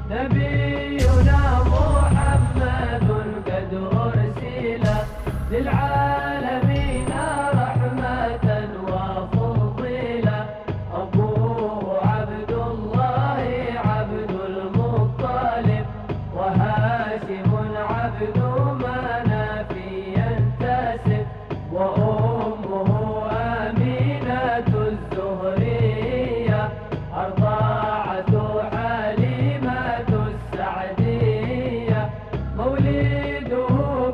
نبينا محمد قد أرسل للعالمين رحمة وفضيلة. أبوه عبد الله عبد المطلب، وهاشم عبد مناف ينتسب، وأمه آمنة الزهرية، أرضاعة حليمة السعدية. مولده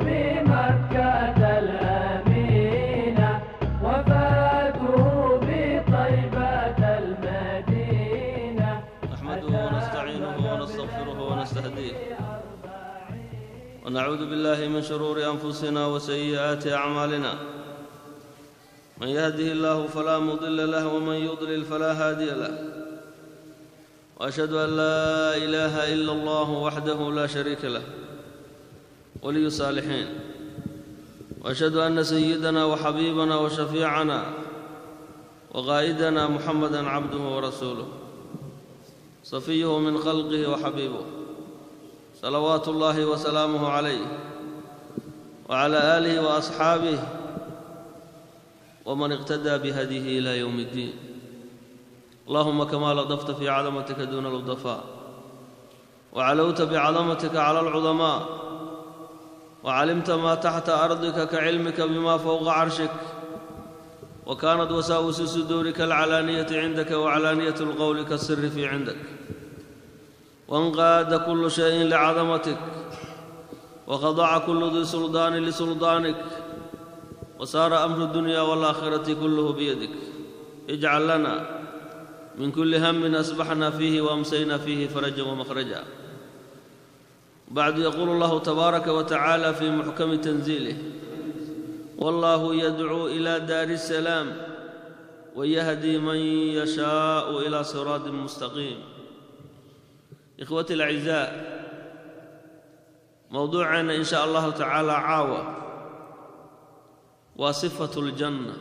بمكة الأمينة، وفاته بطيبة المدينة. نحمده ونستعينه ونستغفره ونستهديه، ونعوذ بالله من شرور أنفسنا وسيئات أعمالنا. من يهده الله فلا مضل له، ومن يضلل فلا هادي له. وأشهد أن لا إله إلا الله وحده لا شريك له، ولي الصالحين. وأشهد أن سيدنا وحبيبنا وشفيعنا وقائدنا محمدا عبده ورسوله، صفيه من خلقه وحبيبه، صلوات الله وسلامه عليه وعلى آله وأصحابه ومن اقتدى بهديه إلى يوم الدين. اللهم كما لطفت في عظمتك دون الضفاء، وعلوت بعظمتك على العظماء، وعلمت ما تحت أرضك كعلمك بما فوق عرشك، وكانت وساوس صدورك العلانية عندك وعلانية القول كالسر في عندك، وانقاد كل شيء لعظمتك، وخضع كل ذي سلطان لسلطانك، وصار أمر الدنيا والآخرة كله بيدك. اجعل لنا من كل هم أصبحنا فيه وأمسينا فيه فرجا ومخرجا. بعد، يقول الله تبارك وتعالى في محكم تنزيله: والله يدعو إلى دار السلام ويهدي من يشاء إلى صراط مستقيم. إخوتي الأعزاء، موضوعنا إن شاء الله تعالى عاوة وصفة الجنة.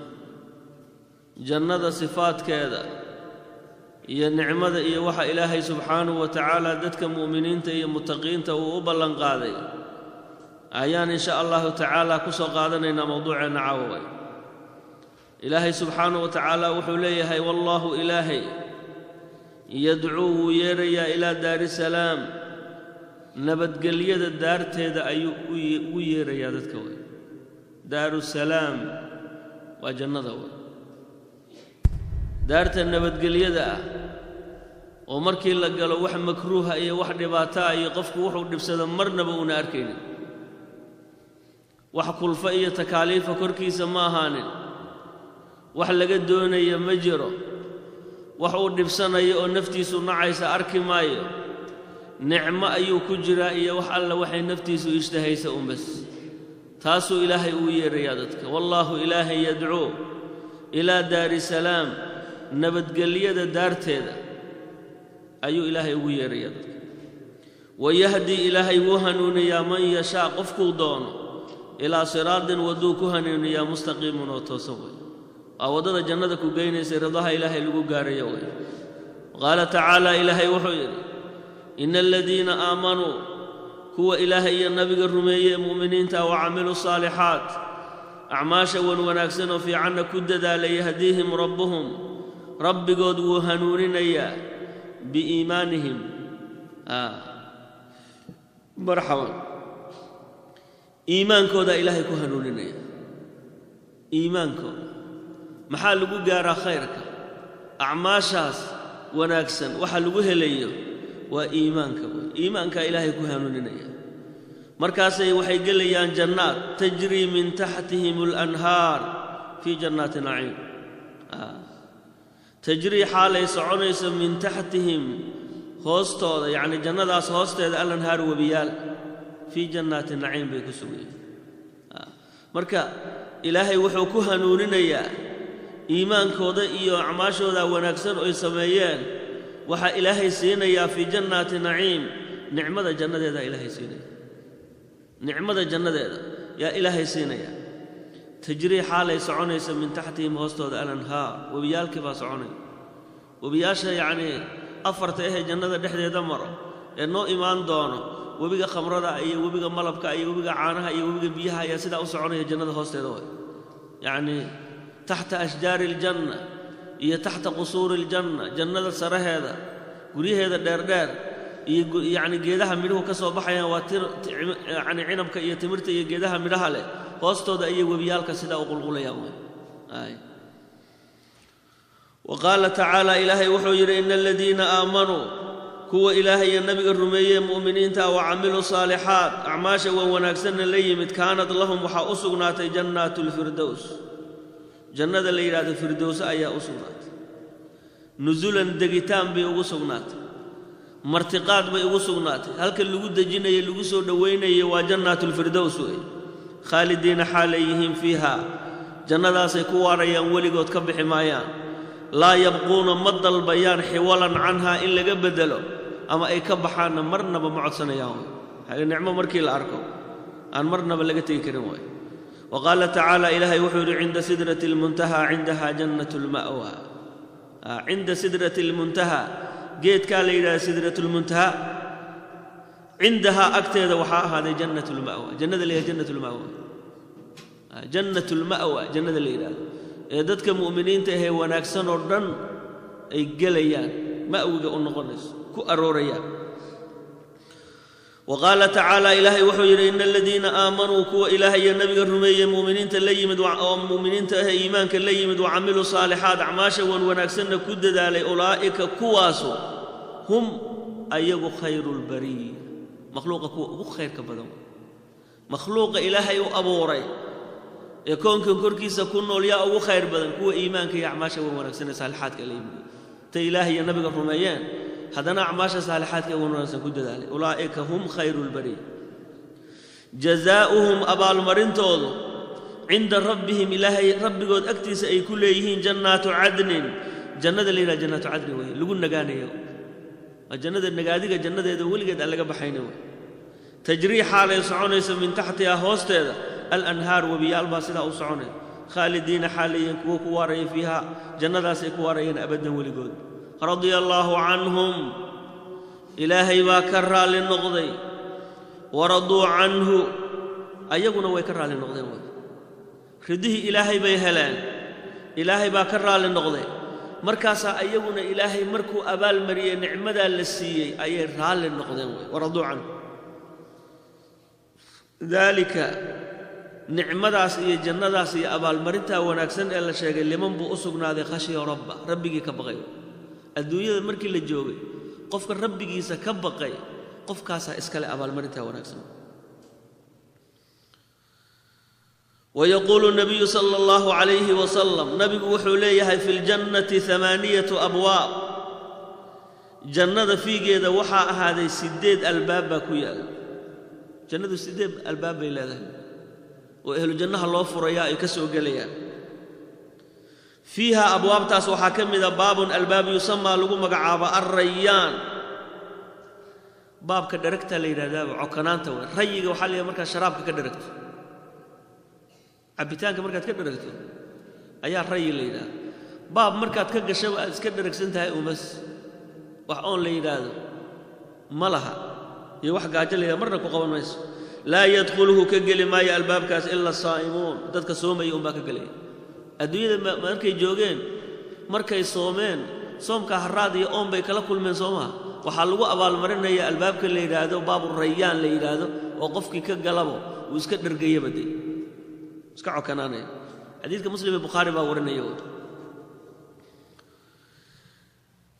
جنة صفات كذا iyo nicmada iyo waxa Ilaahay subxaanahu wa ta'aala dadka mu'miniinta iyo muttaqiinta uu u ballan qaaday ayaan insha Allah ta'aala ku soo qaadanaynaa mawduuceena caawa. Ilaahay subxaanahu wa ta'aala wuxuu leeyahay: wallahu ilaahay yadcuu yeeraya ilaa daari salaam, nabadgelyada daarteeda ayuu ugu yeerayaa dadka. Way daaru salaam waa jannada, way daarta nabadgelyada ah oo markii la galo wax makruuha iyo wax dhibaato ah iyo qofku wuxuu dhibsado marnaba uuna arkaynin, wax kulfa iyo takaaliifa korkiisa ma ahaanin, wax laga doonaya ma jiro, wax uu dhibsanayo oo naftiisu nacaysa arki maayo, nicmo ayuu ku jiraa iyo wax alla waxay naftiisu ishtahaysa un bas. Taasuu Ilaahay ugu yeerayaa dadka. Wallaahu ilaahay yadcuu ilaa daari salaam, nabadgelyada daarteeda ayuu Ilaahay ugu yeerayaa dadka. Wayahdi ilaahay wuu hanuuniyaa man yashaa qofkuu doono ilaa siraadin waduu ku hanuuniyaa mustaqiimun oo toosan wey. Waa waddada jannada ku geynaysa, ridaha Ilaahay lagu gaarayo wey. Qaala tacaala, Ilaahay wuxuu yidhi: ina aladiina aamanuu, kuwa Ilaahay iyo nabiga rumeeyey ee mu'miniinta, wa camiluu saalixaat, acmaasha wan wanaagsan oo fiicanna ku dadaalay, yahdiihim rabbuhum, rabbigood wuu hanuuninayaa, biiimaanihim. Marxaban, iimaankoodaa Ilaahay ku hanuuninaya. Iimaankooda maxaa lagu gaaraa? Khayrka acmaashaas wanaagsan waxa lagu helayo waa iimaanka wey. Iimaankaa Ilaahay ku hanuuninaya. Markaasay waxay gelayaan jannaat tajrii min taxtihim alanhaar fii jannaati naciim. Tajrii xaalay soconayso, min taxtihim hoostooda, yacni jannadaas hoosteeda, alanhaar webiyaal, fii jannaati naciim bay ku sugayiin. Marka Ilaahay wuxuu ku hanuuninayaa iimaankooda iyo acmaashooda wanaagsan oy sameeyeen. Waxaa Ilaahay siinayaa fii jannaati naciim, nicmada jannadeeda Ilaahay siinaya, nicmada jannadeeda yaa Ilaahay siinaya. Tajrii xaalay soconaysa, min taxtihim hoostooda, alanhaar webiyaalkii baa soconaya. Webiyaasha yacnii afarta ahee jannada dhexdeeda maro Ee noo imaan doono webiga khamrada iyo webiga malabka iyo webiga caanaha iyo webiga biyaha ayaa sidaa u soconaya jannada hoosteeda way. Yacni taxta ashjaari aljanna iyo taxta qusuuri aljanna, jannada saraheeda guryaheeda dheerdheer iyo yacni geedaha midhuhu ka soo baxayaan waa yacni cinabka iyo timirta iyo geedaha midhaha leh hoostooda ayay webiyaalka sidaa u qulqulayaan way. Ay وقال تعالى إلهي وحو يري إن الذين آمنوا كوا إلهي النبي الرمية مؤمنين تا وعملوا صالحات أعماشا وناكسن ليمت كانت لهم وحا أسقنات جنات الفردوس، جنة اللي يراد الفردوس أيا أسقنات نزولا دقيتان بي أسقنات مرتقات بي أسقنات هل كان لقود جنة يلقسوا دوين وجنات الفردوس خالدين حاليهم فيها جنة سيكوا ريان ولقوا تكب حمايان لا يبقون مد البيان حوالا عنها إلا قبدلوا أما أي كبحان مرنا بمعد سنة يوم هذه النعمة مركي الأركو أن مرنا بلقتي كريم. وقال تعالى إلهي وحور عند سدرة المنتهى عندها جنة المأوى. عند سدرة المنتهى جيت قال إلى سدرة المنتهى عندها أكتر وحاء هذه جنة المأوى، جنة اللي هي جنة المأوى، جنة المأوى، جنة اللي هي dadka mu'miniinta ah ee wanaagsan oo dhan ay galayaan ma'wiga u noqonayso ku aroorayaan. وقال تعالى إلهي وحو يري إن الذين آمنوا كوا إلهي النبي الرمي مؤمنين تليمد ومؤمنين تاه إيمانك ليمد وعملوا صالحات أعماشا وناكسن كد ذلك أولئك كواسو هم أيغو خير البرية مخلوق كوا خير كبدو مخلوق إلهي أبوري يكون كركيسا كن نول يا أبو خير بدن كوا إيمانك يا أعماشا وناكسن صالحات كليمد تا إلهي النبي الرميان هذا أعماش صالحات وناكسن كد ذلك أولئك هم خير البرية جزاؤهم أبال مرنتود عند ربهم إلهي ربي قد أكتس أي كليهين جنات عدن جنة اللي جنات عدن وهي لقول نجاني الجنة النجادية جنة إذا ولقد ألقى بحينه تجري حال يسعون من تحتها هوست الأنهار وبيال باسلة أوسعون خالدين حاليا كواري فيها جنة سيكوارين أبدا ولقود رضي الله عنهم إلهي باكرا للنقضي ورضوا عنه أيقنا ويكرا للنقضي رده إلهي بيهلان إلهي باكرا للنقضي مركاسا أيقنا إلهي مركو أبال مريا نعمدا للسيي أي رال للنقضي ورضوا عنه ذلك نعمداس iyo jannadaas iyo abaalmarinta wanaagsan ee la sheegay liman buu u sugnaaday khashiya rabba rabbigii ka baqay. Adduunyada markii la joogay qofka rabbigiisa ka baqay qofkaasa iskale abaalmarinta wanaagsan. ويقول النبي صلى الله عليه وسلم نبي وحو ليها في الجنة 8 أبواب جنة في جيدة وحا هذه 8 الباب كيال جنة 8 الباب إلى ذلك وأهل الجنة الله فرياء كسو قليا فيها أبواب تاس وحاكم إذا باب الباب يسمى لغو مقعابة الريان باب كدركتا ليلة عكنانتا ريق وحاليا مركا شرابك كدركت عبتانك مركا كدركت أيا ري ليلة باب مركا تكقشوا كدركت انتهي وبس وحقون ليلة ملها يوح قاجل ليلة مرة قوان ميس لا يدخله كجل ما الباب كاس إلا الصائمون تدك صوم يوم باك كجلي الدنيا مركي جوجين مركي صومين صوم كهرادي أم بيكلا كل من صومها وحلوا أبال مرنا يا الباب كل يرادو باب الريان اللي يرادو وقفك كجلبه ويسكت رجية بدي اسكعوا كنانه حديث مسلم البخاري باورنا يهود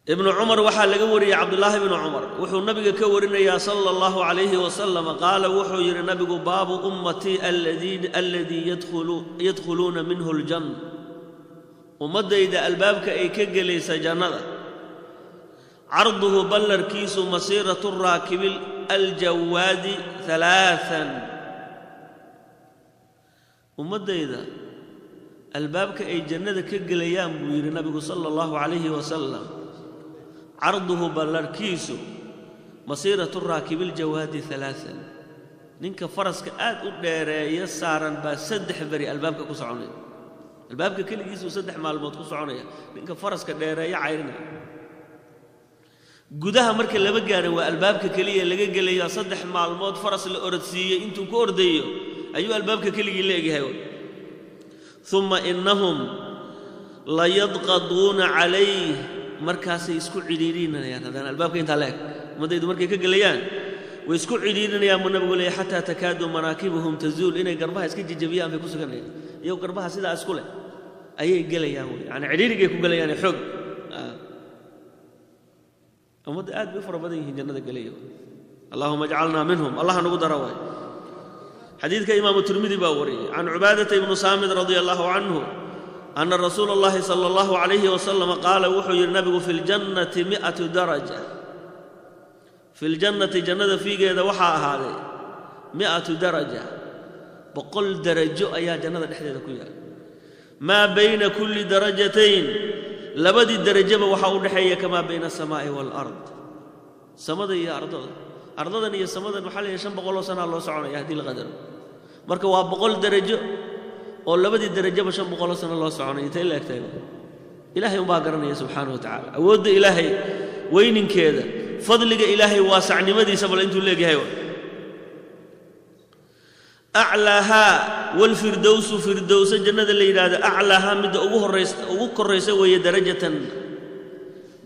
ابن عمر وحا لغا وري عبد الله بن عمر وحو النبي كورينا صلى الله عليه وسلم قال وحو يري النبي باب امتي الذي يدخلون منه الجنه ومديدا البابك اي كغليس جنه عرضه بلركيس مسيره الراكب الجواد 3 ومديدا البابك اي جنه كغليان بو يري النبي صلى الله عليه وسلم عرضه بلركيس مسيرة الراكب الجواد 3 نينك فرسك آد وديريا سارن با 3 بري البابك كسكوني البابك كليgiisu 3 maalmood ku soconaya ninka faraska dheereeya cayrina Gudaha marka lama gaarin, waa albaabka keliya laga gelayaa. 3 maalmood faras la orodsiiyey intuu ku ordayo ayuu albaabka keligii la egyahay. Uma innahum layadqaduuna calayh, markaasay isku cidhiidhinayaan. Haddana albaabka intaa la eg ummaddaydu markay ka gelayaan way isku cidhiidhinayaan buu nabigu leeyay, xataa takaadu manaakibuhum tazuul, inay garbaha iska jejabiyaan bay ku suganayaan. Iyagoo garbaha sidaa isku leh ayay gelayaan wey, yacni cidhiidhigay ku gelayaan xoog. Ummadda aad bay u fara badan yihiin jannada gelaya. Allahuma ajcalnaa minhum, allah nagu dara waay. Xadiidka imaamu Tirmidi baa wariyey can Cubaadata ibnu Saamid radia allahu canhu ana rasuula allahi sala allahu calayhi wasalam qaala, wuxuu yidhi nabigu: fi ljannati 100 daraja. Fi ljannati, jannada fiigeeda waxaa ahaaday 100 daraja, 100 darajo ayaa jannada dhexdeeda ku yaala. Maa bayna kulli darajatayn, labadii derajaba waxaa u dhexeeya kamaa bayna asamaa'i waalard, samada iyo ardada. Ardadan iyo samadan waxaa la yahay 500 sanaa loo soconaya haddii la qadaro. Marka waa 100 derajo oo labadii derajaba 500 sano loo soconaya. Intay la egtahay Ilaahay umbaa garanaya subxaanahu wa tacaala. Awoodda Ilaahay, weyninkeeda, fadliga Ilaahay, waasacnimadiisa bal intuu leegyahay. Aclaahaa walfirdowsu, firdowsa jannada la yidhaahdo aclaahaa, midda ugu horraysa, ugu korraysa weeye darajatan.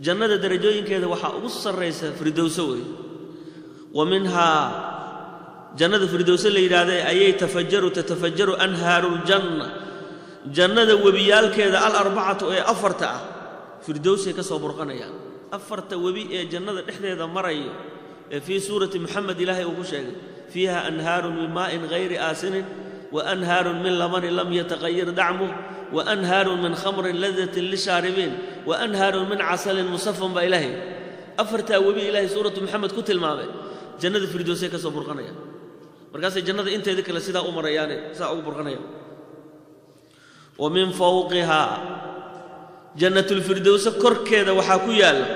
Jannada darajooyinkeeda waxaa ugu sarraysa firdowso weeye. Wa minhaa, jannada firdowse la yidhaahda ayay tafajaru, tatafajaru anhaaru ljanna, jannada webiyaalkeeda alarbacatu ee afarta ah firdowsay ka soo burqanayaan. Afarta webi ee jannada dhexdeeda marayo ee fii suurati Moxamed Ilaahay uu ku sheegay, fiiha anhaarun min maa'in hayri aasinin, wa anhaarun min labanin lam yataqayar dacmuh, wa anhaarun min khamrin ladatin lishaaribiin, wa anhaarun min casalin musafan baa Ilaahay afartaa webi Ilaahay suuratu Moxamed ku tilmaamay. Jannada firdowsay ka soo burqanayaan, markaasay jannada inteeda kale sidaa u marayaane sidaa ugu burqanayaan. Wa min fawqihaa, jannatulfirdowse korkeeda waxaa ku yaalla,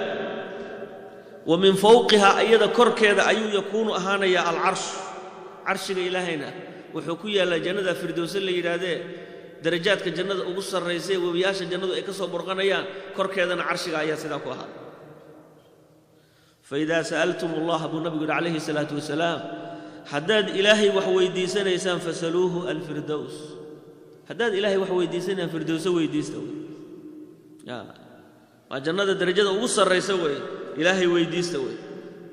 wa min fawqihaa, iyada korkeeda ayuu yakuunu ahaanayaa alcarsh, carshiga Ilaahayna wuxuu ku yaallaa jannada firdowse la yidhaahdee darajaadka jannada ugu sarraysay, webiyaasha jannadu ay ka soo burqanayaan korkeedana carshiga ayaa sidaa ku ahaaday. Faidaa sa'altum allaha, buu nabigu yidhi calayhi salaatu wasalaam, haddaad Ilaahay wax weydiisanaysaan fasaluuhu alfirdows. Haddaad Ilaahay wax weydiisanaysaan firdowse weydiista wey, waa jannada darajada ugu sarraysa wey, Ilaahay weydiista wey.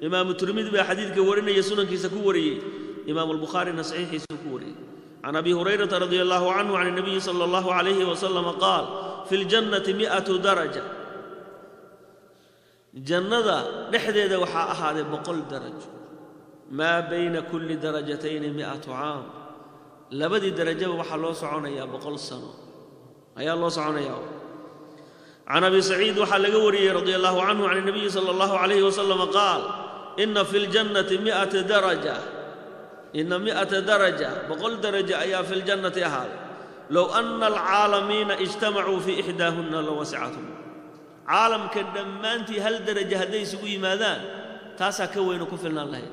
Imaamu Tirmidi baa xadiidka warinaya, sunankiisa ku wariyey, imaamu Albukhaarina saxiixiisuu ku wariyey. Can Abi Hurayrata radia allahu canhu can الnabiyi sala allahu calayhi wasalama qaal: fi ljannati 100 daraja, jannada dhexdeeda waxaa ahaaday 100 darajo. Maa bayna kulli darajatayni 100 caam, labadii darajaba waxaa loo soconayaa 100 sano ayaa loo soconayaa. Can Abi Saciid waxaa laga wariyey radia allahu canhu can الnabiyi sala allahu calayhi wasalama qaal: ina fi ljannati 100 daraja, ina 100 daraja, 100 darajo ayaa fi ljannati ahaaday. Low ana alcaalamiina ijtamacuu fii ixdaahunna lawasicathum, caalamka dhammaantii hal darajo hadday isugu yimaadaan taasaa ka weyno ku filnaan lahayd.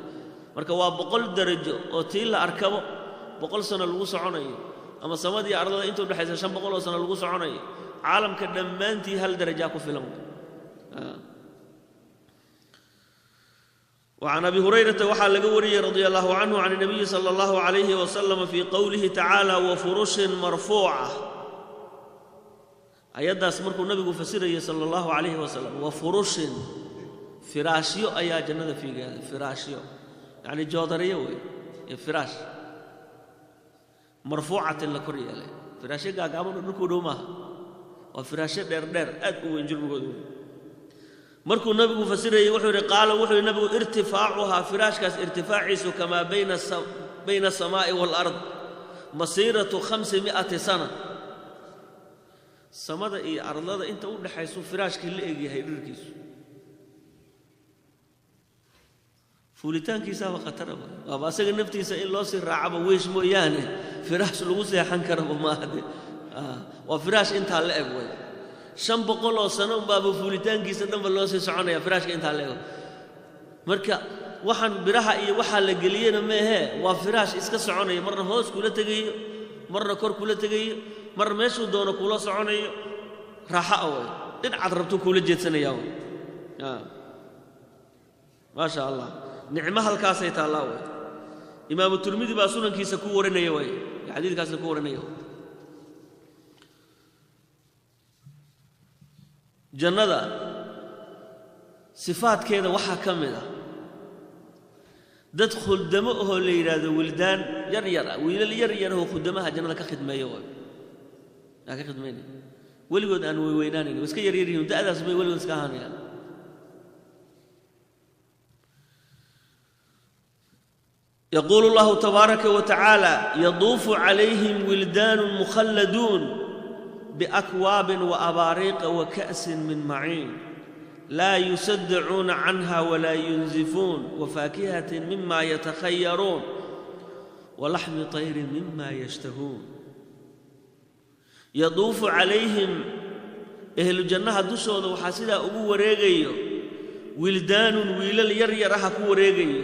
Marka waa 100 darajo oo tii la arkabo 100 sano lagu soconayo, ama samadii ardada inta udhexaysa 500 oo sano lagu soconayo. Caalamka dhammaantii hal darajaa ku filan. وعن أبي هريرة waxaa laga wariyey رضي الله عنه عن النبي صلى الله عليه وسلم في qowlihi تعالى وفرش مرفوعة, ayaddaas markuu nabigu fasirayay sala allahu calayhi wasalam, wa furushin, firaashyo ayaa jannada fiigeeda. Firaashyo yacni joodariyo wey iyo firaash marfuucatin, la kor yeelay. Firaashyo gaagaaban oo dhulkuu dhow maaha, waa firaashyo dheer dheer, aad u weyn jurmigoodu weyn. Markuu nabigu fasirayey wuxuu yidhi, qaala, wuxuu yidhi nabigu: irtifaacuhaa, firaashkaas irtifaaciisu kamaa bayna asamaa'i waalard, masiiratu 500 sana. Samada iyo ardada inta u dhaxaysu firaashkii la egyahay dhirkiisu, fuulitaankiisaaba khataraba, waaba asaga naftiisa in loo sii raacaba wiish mooyaane firaash lagu seexan karaba maaha de. Waa firaash intaa la eg way, 500 oo sano unbaaba fuulitaankiisa dhanba loo sii soconaya firaashka intaa la ego. Marka waxaan biraha iyo waxaa la geliyena meehee, waa firaash iska soconaya, marna hoos kula tegayo, marna kor kula tegayo, mar meeshuu doono kula soconayo, raaxo a way, dhinacaad rabtuu kuula jeedsanayaa way. Maa sha Allah, nicmo halkaasay taallaa way. Imaamu Tirmidi baa sunankiisa ku warinaya way, xadiidkaasna ku warinaya. Jannada sifaadkeeda waxaa ka mid ah dad khuldamo ahoo la yidhaahdo wildaan yar yar ah, wiilal yar yar ahoo khudamaha jannada ka khidmeeya waay, yaa ka khidmaynaya, weligood aan weyweynaanayn, way iska yar yar yihiin, da'daas bay weligood iska ahaanayaan. Yaquulu allahu tabaaraka wa tacaala: yaduufu calayhim wildaanu mukhalladuun biakwaabin wa abaariiqa wa ka'sin min maciin laa yusaddacuuna canha walaa yunzifuun wafaakihatin mima yatakhayaruun walaxmi tayrin mima yashtahuun. Yaduufu calayhim, ehlu jannaha dushooda waxaa sidaa ugu wareegayo wildaanun, wiilal yar yar aha ku wareegayo,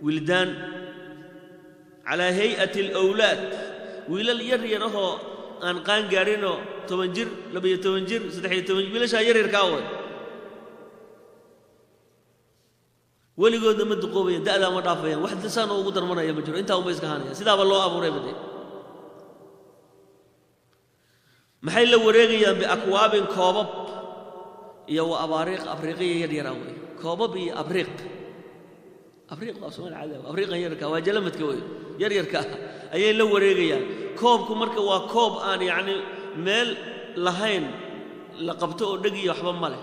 wildaan calaa hay'ati alawlaad, wiilal yar yar ahoo aan qaan gaarinoo 10 jir, 12 jir, 13, wiilashaa yar yarkaa way, weligoodna ma duqoobayan, da'daa ma dhaafayaan, wax saan ugu darmanaya ma jiro, intaa unbay iska ahaanayaan, sidaaba loo abuuray bade. Maxay la wareegayaan? Biakwaabin, koobab, iyo wa abaariiq, abriiqiya yar yaraa wey, koobab iyo abriiq. Abriiq waa Soomaali caadi ah, abriiqan yarka waa jalamadka wey, yar yarka ayay la wareegayaan. Koobku marka waa koob aan yacni meel lahayn la qabto oo dheg iyo waxba ma leh,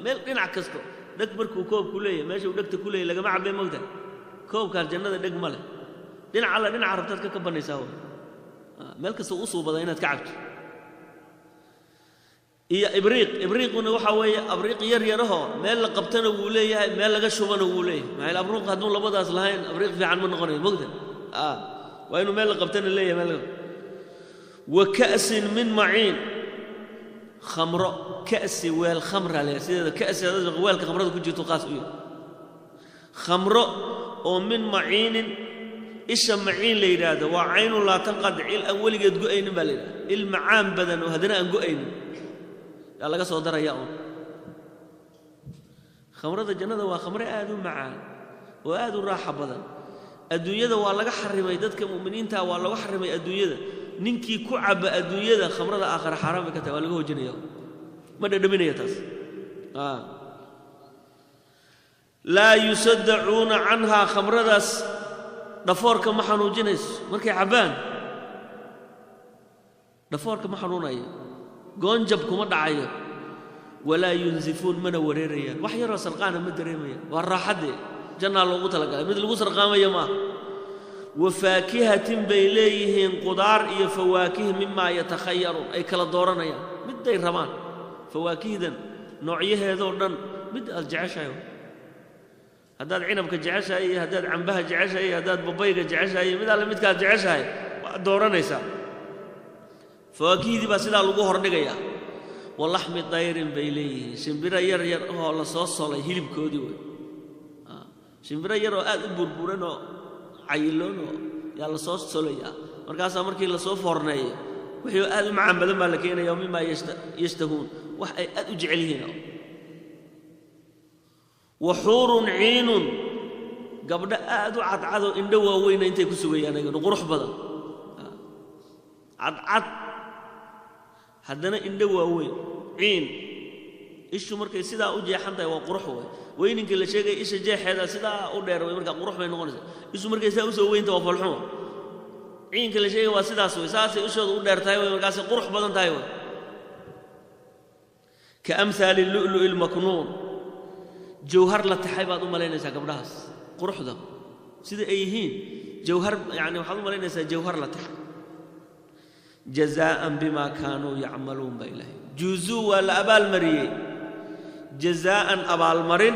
meel dhinac kasto dheg markuu koobku leeyahay, meesha uu dhegta ku leeyahay lagama cabay, mogtahay. Koobkaas jannada dheg ma leh, dhinac alla dhinaca rabtaad ka kabanaysaa wey, meel kasta u suubada inaad ka cabto. Iyo ibriiq, ibriiquna waxaa weeye abriiq yar yarahoo meel la qabtana wuu leeyahay, meel laga shubana wuu leeyahay. Maxaa yeele abriiq hadduu labadaas lahayn abriiq fiican ma noqonayo, mogta. Waa inuu meel la qabtana leeyahay meel laga. Wa ka'sin min maciin, khamro, ka'si weel khamra leeyahay, sideeda ka'si weelka khamrada ku jirto qaas u yahay. Khamro oo min maciinin, isha maciin la yidhaahdo waa caynun laa tanqadic, il aan weligeed go'aynin baa la yidhahda, il macaan badan oo haddana aan go'aynin yaa laga soo daraya uun. Khamrada jannada waa khamre aad u macaan oo aad u raaxa badan. Adduunyada waa laga xarimay dadka mu'miniinta, waa laga xarimay adduunyada. Ninkii ku caba adduunyada khamrada aakhira xaaraan bay ka tahay, waa laga hojinaya, ma dhadhaminaya taas. Laa yusaddacuuna canhaa, khamradaas dhafoorka ma xanuujinayso, markay cabbaan dhafoorka ma xanuunayo, goonjab kuma dhacayo, walaa yunzifuun, mana wareerayaan, wax yaroo sarqaana ma dareemayaan. Waa raaxaddee jannaa loogu talagalay, mid lagu sarqaamaya maaha. Wa faakihatin bay leeyihiin, qudaar iyo fawaakih mimaa yatakhayaruun, ay kala dooranayaan midday rabaan, fawaakihdan noocyaheedoo dhan mid aad jeceshahay, haddaad cinabka jeceshahay iyo haddaad cambaha jeceshahay iyo haddaad babayga jeceshahay iyo mid alle midkaad jeceshahay waad dooranaysaa. Fawaakihdii baa sidaa lagu hordhigayaa. Walaxmi dayrin bay leeyihiin, shimbiro yar yar oo la soo solay hilibkoodii wey, shimbiro yar oo aad u burburan oo cayiloon oo yaa la soo solayaa, markaasaa markii lasoo foorneeyo wixii aad u macaan badan baa la keenaya, mimaa yashtahuun, wax ay aad u jecel yihiin. Wa xuurun ciinun, gabdho aad u cadcadoo indho waaweyna intay ku sugayaan, ayaguna qurux badan, cadcad haddana indho waaweyn. Ciin ishu markay sidaa u jeexan tahay waa qurux wey, weyninka la sheegaya isha jeexeeda sidaa u dheer wey, markaa qurux bay noqonaysaa. Ishu markay sidaa usoo weynta waa falxuma. Ciinka la sheegaya waa sidaas wey, saasay ishooda u dheer tahay wey, markaasay qurux badan tahay wey. Ka amhaali lu'lu'i lmaknuun, jawhar la taxay baad u malaynaysaa gabdhahaas quruxda sida ay yihiin, jawhar yacni waxaad u malaynaysaa jawhar la taxay. Jazaa'an bimaa kaanuu yacmaluun baa ilaahay, juuzuu waa la abaalmariyey, jazaa'an abaalmarin,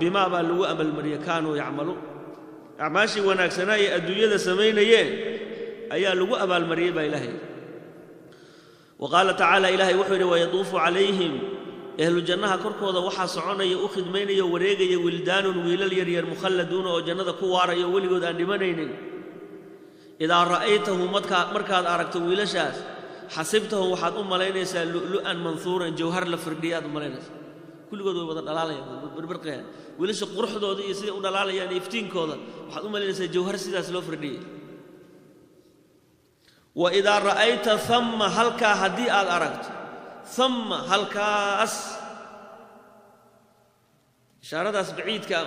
bimaa baa lagu abaalmariyey, kaanuu yacmaluun, acmaashii wanaagsanaa ee adduunyada samaynayeen ayaa lagu abaalmariyey baa ilaahay. Wa qaala tacaala, ilaahay wuxuu yidhi: wayaduufu calayhim, ehlu jannaha korkooda waxaa soconaya, u khidmaynaya, wareegaya wildaanun, wiilal yaryar, mukhalladuuna, oo jannada ku waarayo, weligood aan dhimanaynin. Idaa ra'aytahum, markaad aragto wiilashaas, xasibtahum, waxaad u malaynaysaa lu'lu'an manhuuran, jawhar la firdhiyaad u malaynaysaa, Kulligood way wada dhalaalayaan, barbarqayaan. Wiilasha quruxdooda iyo siday u dhalaalayaan iyo iftiinkooda waxaad u malaynaysaa jawhar sidaas loo firdhiyey. Wa idaa ra'ayta thamma, halkaa haddii aad aragto, thamma halkaas, ishaaradaas baciidka,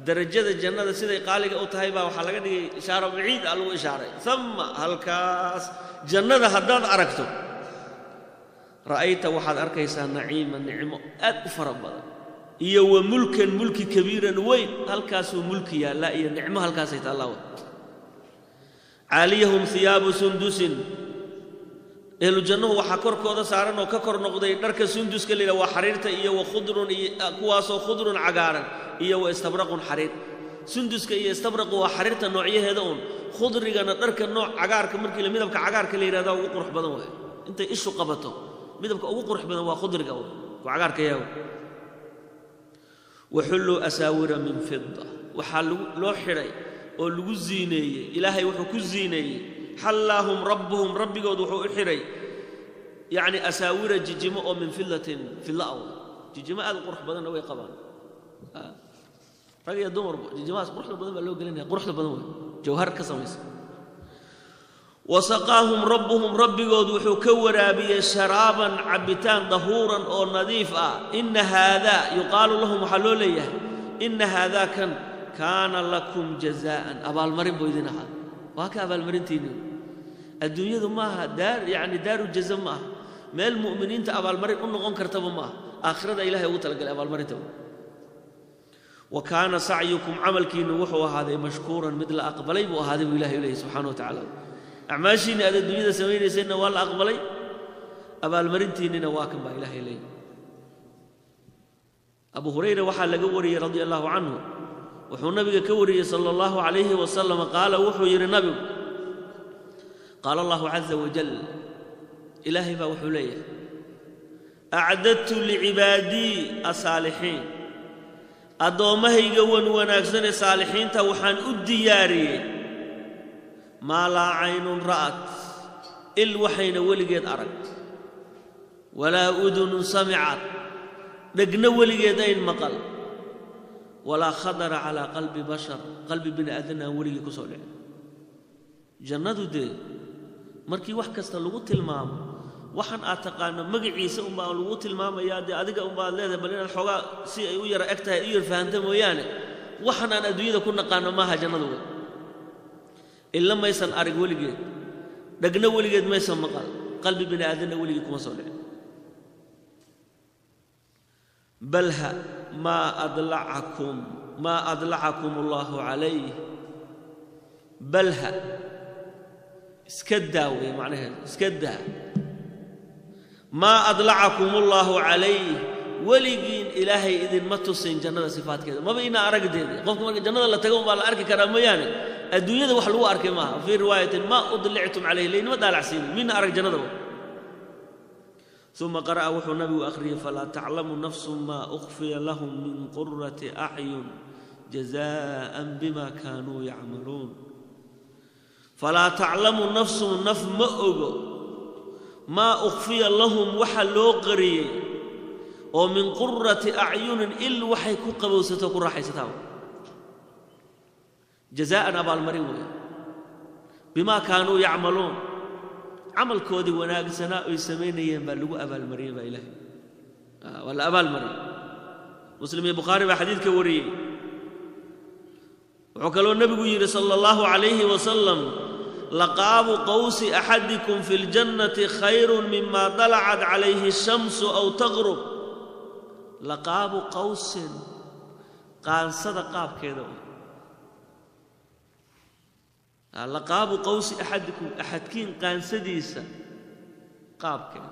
darajada jannada siday qaaliga u tahay baa waxaa laga dhigay ishaaro baciid ah lagu ishaaray. Thamma halkaas jannada haddaad aragto, ra'ayta waxaad arkaysaa naciima, nicmo aad u fara badan, iyo wa mulkan, mulki kabiiran weyn. Halkaasuu mulki yaallaa iyo nicmo halkaasay taallaa. Caaliyahum hiyaabu sundusin, ehlu jannuhu waxaa korkooda saaran oo ka kor noqday dharka sunduska la yidhaha, waa xariirta, iyo wa khudrun, iyo kuwaasoo khudrun cagaaran, iyo wa istabraqun xariir. Sunduska iyo istabraqu waa xariirta noocyaheeda uun. Khudrigana dharka nooc cagaarka, markii la midabka cagaarka la yidhahda ugu qurux badan waay. Intay ishu qabato midabka ugu qurux badan waa khudriga, ku cagaarka yahay. Waxulluu asaawira min fida, waxaa loo xidhay oo lagu ziineeyey, Ilaahay wuxuu ku ziineeyey, xallaahum rabbuhum, rabbigood wuxuu u xidhay yacni asaawira, jijimo oo min fidatin, fida ah. Jijimo aad u qurux badanna way qabaan rag iyo dumarba. Jijimahaas quruxda badan baa loo gelinaya, quruxda badan wey, jawhar ka samaysa. Wasaqaahum rabbuhum, rabbigood wuxuu ka waraabiyey sharaaban, cabbitaan, dahuuran oo nadiif ah. Inna haadaa, yuqaalu lahum, waxaa loo leeyahay, inna haadaa kan kaana lakum jazaa'an, abaalmarin buu idin ahaa. Waa ka abaalmarintiinni. Adduunyadu maaha daar, yacni daaru jaza ma aha, meel mu'miniinta abaalmarin u noqon kartaba ma aha. Aakhirada Ilahay ugu talagalay abaalmarinta. Wa kaana sacyukum, camalkiinnu wuxuu ahaaday mashkuuran, mid la aqbalay buu ahaaday buu Ilahay u leeyahy subxana wa tacaala. Acmaashiinni aad adduunyada samaynayseenna waa la aqbalay, abaalmarintiinnina waa kan baa Ilahay leeyahy. Abu Hurayra waxaa laga wariyey radia allahu canhu, wuxuu nabiga ka wariyey sala allahu calayhi wasalam, qaala, wuxuu yidhi nabigu, qaala Allahu caza wajal, Ilaahay baa wuxuu leeyahay, acdadtu licibaadii asaalixiin, addoommahayga wan wanaagsan ee saalixiinta waxaan u diyaariyey maa laa caynun ra'at, il waxayna weligeed arag, walaa udunun samicat, dhegna weligeed ayn maqal, walaa khatara calaa qalbi bashar, qalbi bini aadanna aan weligii ku soo dhicin. Jannadu dee markii wax kasta lagu tilmaamo, waxan aad taqaano magaciisa unbaa lagu tilmaamayaa, dee adiga unbaad leedahay bal inaad xoogaa si ay u yara eg tahay u yar fahamta mooyaane, waxan aan adduunyada ku naqaano maaha jannadu. Wey illa maysan arag weligeed, dhegna weligeed maysan maqal, qalbi bini aadanna weligii kuma soo dhicin. Balha maa adlacakum, maa adlacakum allahu calayh, balha iska daa wey macnaheedu, iska daa. Maa adlacakum allaahu calayh, weligiin Ilaahay idinma tusin jannada sifaadkeeda, maba inaa aragdeedi. Qofka marka jannada la tago unbaa la arki karaa mooyaane, adduunyada wax lagu arkay maaha. Fii riwaayatin maa udlictum calayh, laynima daalacsiinin, mina arag jannadaba. Uma qara'a, wuxuu nabigu akhriyey, falaa taclamu nafsu maa ukhfiya lahum min qurati acyun jazaa'an bima kaanuu yacmaluun. Falaa taclamu nafsun, naf ma ogo, maa ukhfiya lahum, waxa loo qariyey oo min qurati acyunin, il waxay ku qabowsato, ku raaxaysataa, jazaa'an, abaalmarin weeye, bimaa kaanuu yacmaluun, camalkoodii wanaagsanaa oy samaynayeen baa lagu abaalmariyey baa Ilaahay, waa la abaalmariyey. Muslim iyo Bukhaari baa xadiidka wariyey. Wuxuu kaloo nebigu yidhi sala allahu calayhi wasalam, laqaabu qawsi axadikum fi ljannati khayrun mima dalacat calayhi ashamsu aw taqrub. Laqaabu qawsin, qaansada qaabkeeda, laqaabu qawsi axadikum, axadkiin qaansadiisa qaabkeeda.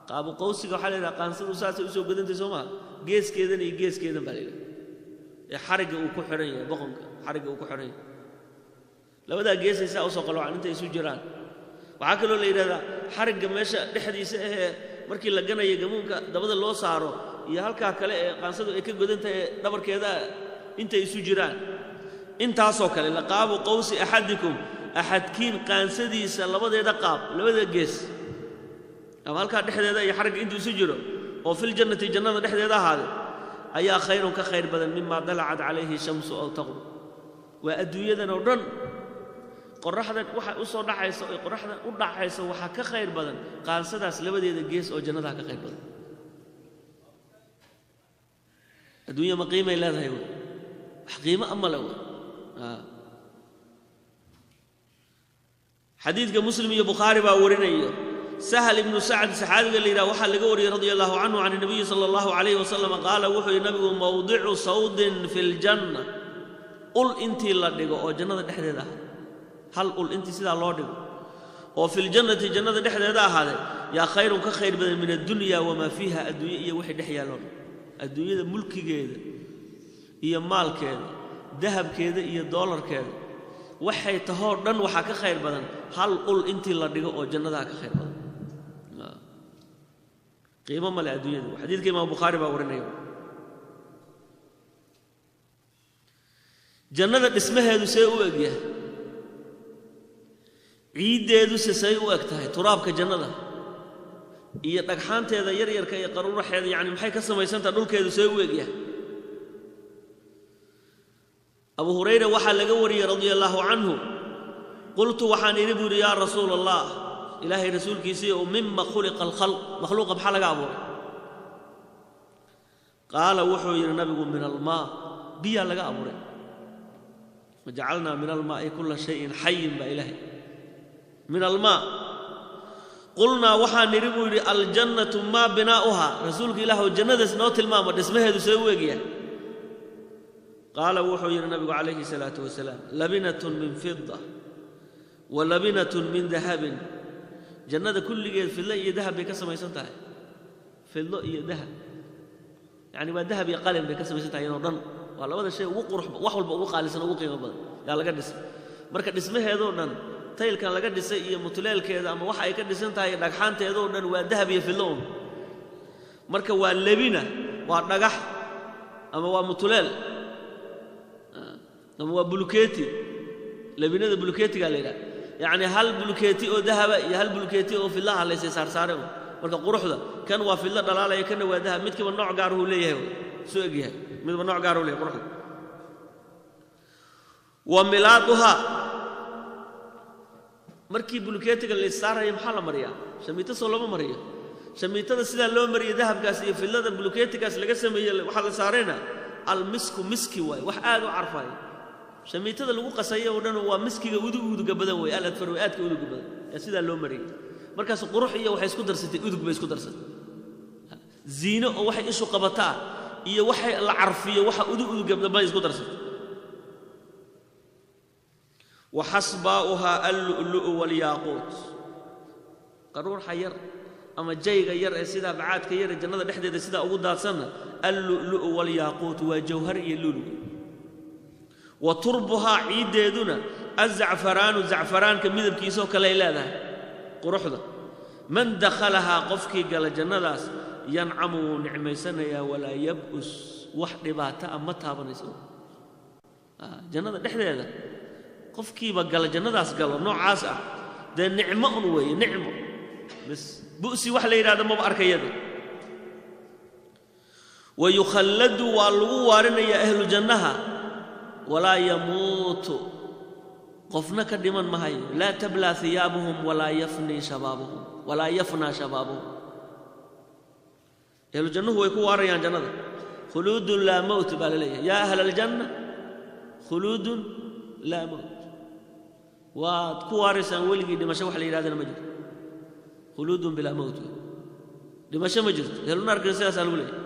Qaabu qawsiga waxaa la yidhaha qaansadu saasay usoo godantay, soo maha? Geeskeedan iyo geeskeedan baa la yidhaha, ee xarigga uu ku xidhan yahay, boqonka xarigga uu ku xidhan yahay, labadaa geesay saa usoo qaloocan intay isu jiraan. Waxaa kaloo la yidhahdaa xarigga meesha dhexdiisa ahee markii la ganayo gamuunka dabada loo saaro iyo halkaa kale ee qaansadu ay ka godan tahay ee dhabarkeeda intay isu jiraan, intaasoo kale. Laqaabu qawsi axadikum, axadkiin qaansadiisa labadeeda qaab, labada gees ama halkaa dhexdeeda iyo xarigga intuu isu jiro oo filjannati, jannada dhexdeeda ahaade. ayaa khayrun ka khayr badan mima dalacat calayhi shamsu aw taqrub. Waa adduunyadan oo dhan qorraxdan waxa u soo dhacaysa oo qorraxdan u dhacaysa waxaa ka khayr badan qaansadaas labadeeda gees oo jannadaha ka khayr badan. Adduunya ma qiimay leedahay wey, wax qiimo ama le wey. Xadiidka Muslim iyo Bukhaari baa warinaya. Sahal ibnu Sacd saxaabiga la yidhaha waxaa laga wariyey radia allahu canhu can nabiyi sala allahu calayhi wasalam qaala wuxuu yidhi nabigu mowdicu sawdin fi ljanna, ul intii la dhigo oo jannada dhexdeeda ahaada, hal ul intii sidaa loo dhigo oo fi ljannati jannada dhexdeeda ahaaday yaa khayrun ka khayr badan min addunya wamaa fiiha, adduunye iyo wixii dhex yaaloo dhan. Adduunyada mulkigeeda iyo maalkeeda, dahabkeeda iyo doolarkeeda, waxay tahoo dhan waxaa ka khayr badan hal ul intii la dhigo oo jannadaha ka khayr badan. Qiimo male adduunyada. Xadiidka Imaam Bukhaari baa warinaya. Jannada dhismaheedu see u eg yahay, ciiddeeduse say u eg tahay, turaabka jannada iyo dhagxaanteeda yaryarka iyo qaruuraxeeda, yacni maxay ka samaysantaha, dhulkeedu see u eg yahay. Abu Hurayra waxaa laga wariyey radia allaahu canhu, qultu waxaan idhi buu yidhi yaa rasuula allah, ilaahay rasuulkiisii oo mima khuliqa alkhalq, makhluuqa maxaa laga abuuray? Qaala wuxuu yidhi nabigu min almaa, biyaa laga abuuray. Wajacalnaa min almaa'i kulla shayin xayin baa ilaahay min almaa. Qulnaa waxaan nidhi buu yidhi aljannatu maa binaa'uhaa, rasuulka ilaahw jannadaas noo tilmaamo dhismaheedu see u egyahay. Qaala wuxuu yidhi nabigu calayhi salaatu wasalaam labinatun min fida wa labinatun min dahabin. Jannada kulligeed fidlo iyo dahab bay ka samaysan tahay, fidlo iyo dahab, yacni waa dahab iyo qalin bay ka samaysan tahay iyadoo dhan. Waa labada shay ugu qurux, wax walba ugu qaalisan, ugu qiimo badan yaa laga dhisay. Marka dhismaheedoo dhan, taylkan laga dhisay iyo mutuleelkeeda ama waxa ay ka dhisan tahay dhagxaanteedoo dhan waa dahab iyo fidlo un. Marka waa lebina, waa dhagax ama waa mutuleel ama waa bulukeeti. Lebinada bulukeetigaa la yidhaha, yacni hal bulukeeti oo dahaba iyo hal bulukeeti oo fidlaha laysay saarsaare un. Marka quruxda kan waa fidlo dhalaalaya, kanna waa dahab, midkiiba nooc gaaruhu leeyahay, soo egyahay, midba nooc gaaruhu leeyahay quruxda. Wa milaaduhaa, markii bulukeetiga la issaaraya maxaa la mariyaa? Shamiito soo lama mariyo. Shamiitada sidaa loo mariyey dahabkaas iyo fidlada bulukeetigaas laga sameeyey waxaa la saarayna almisku, miski waaye, wax aad u carfaayo. Shamiitada lagu qasaya oo dhan waa miskiga uduga badan weeye, aladfar wey, aadka uduga badan yaa sidaa loo mariyey. Markaas qurux iyo waxay isku darsatay, udug bay isku darsatay, ziino oo waxay ishu qabataa iyo waxay la carfiyo waxa uduga badan bay isku darsatay. Wa xasbaa'uhaa allu'lu'u walyaaquut, qaruurxa yar ama jayga yar ee sidaa bacaadka yar ee jannada dhexdeeda sidaa ugu daadsanna allu'lu'u walyaaquut, waa jawhar iyo luulu. Wa turbuhaa, ciiddeeduna azacfaraanu, zacfaraanka midabkiisoo kaley leedahay quruxda. Man dakhalahaa, qofkii gala jannadaas yancamu, wuu nicmaysanayaa, walaa yab'us, wax dhibaato ah ma taabanayso. Jannada dhexdeeda qofkiiba gala jannadaas galo noocaas ah dee nicmo un weeye, nicmo bas, bu'si wax la yidhahdo maba arkayada. Wa yukhalladu, waa lagu waarinayaa ahlu jannaha, walaa yamuutu, qofna ka dhiman mahayo. Laa tablaa hiyaabuhum walaa yafnii shabaabuhum, walaa yafnaa shabaabuhum. Ahlu jannuhu way ku waarayaan jannada, khuluudun laa mowt baa la leeyahay. Yaa ahla aljanna khuluudun laa mowt, waad ku waaraysaan weligii, dhimasho wax la yidhahdana ma jirto. Khuluudun bilaa mowt, dhimasho ma jirto. Ahlu naarkana sidaasaa lagu leeyahay.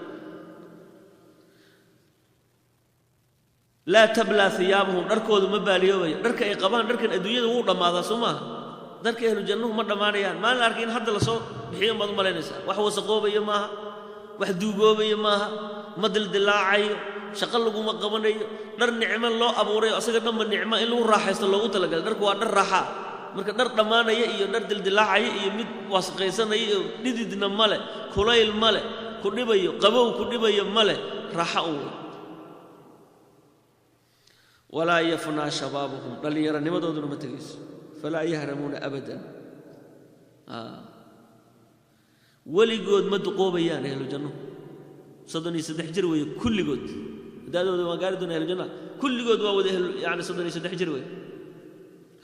Laa tablaa hiyaabuhum, dharkoodu ma baaliyoobayo. Dharka ay qabaan, dharkan adduunyada wuu dhammaadaa soo maaha, dharka ahlu jannuhu ma dhammaanayaan. Maalin la arkay in hadda lasoo bixiyo baad u malaynaysaa. Wax wasaqoobaya maaha, wax duugoobaya maaha, ma dildilaacayo, shaqo laguma qabanayo. Dhar nicmo loo abuurayo, asaga dhanba nicmo in lagu raaxaysto loogu talagalay. Dharku waa dhar raaxaa. Marka dhar dhammaanaya iyo dhar dildilaacaya iyo mid wasaqaysanaya iyo dhididna male, kulayl male ku dhibayo, qabow ku dhibayo male, raaxa un wey. Walaa yafnaa shabaabuhum, dhallinyaranimadooduna ma tegayso. Falaa yahramuuna abadan, weligood ma duqoobayaan ahlu jannuhu. 33 jir weeye kulligood. Da'dooda waan gaari doonaa ahlu jannaha kulligood waa wada yani 33 jir weeye.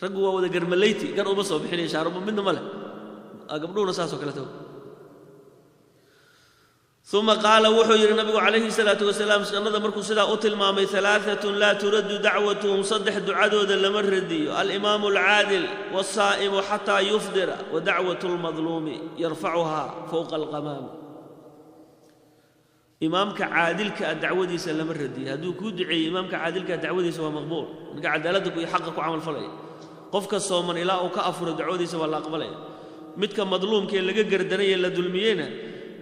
Raggu waa wada garmalayti, gar uma soo bixinaya, shaarubo midna ma leh, gabdhuhuna saasoo kale tago. Uma qaala wuxuu yidhi nabigu calayhi salaatu wasalaam jannada markuu sidaa u tilmaamay, 3 laa turaddu dacwatuhum, 3 ducadooda lama radiyo, alimaamu alcaadil waalsaa'imu xataa yufdira wa dacwatu almadluumi yarfacuhaa fowqa alqamaam. Imaamka caadilka ah dacwadiisa lama radiyo. Hadduu kuu duceeyey imaamka caadilka ah dacwadiisa waa maqbuul, ninka cadaaladda iyo xaqa ku camalfalaya. Qofka sooman ilaa uu ka afuro dacwadiisa waa la aqbalaya. Midka madluumka ee laga gardanaya la dulmiyeyna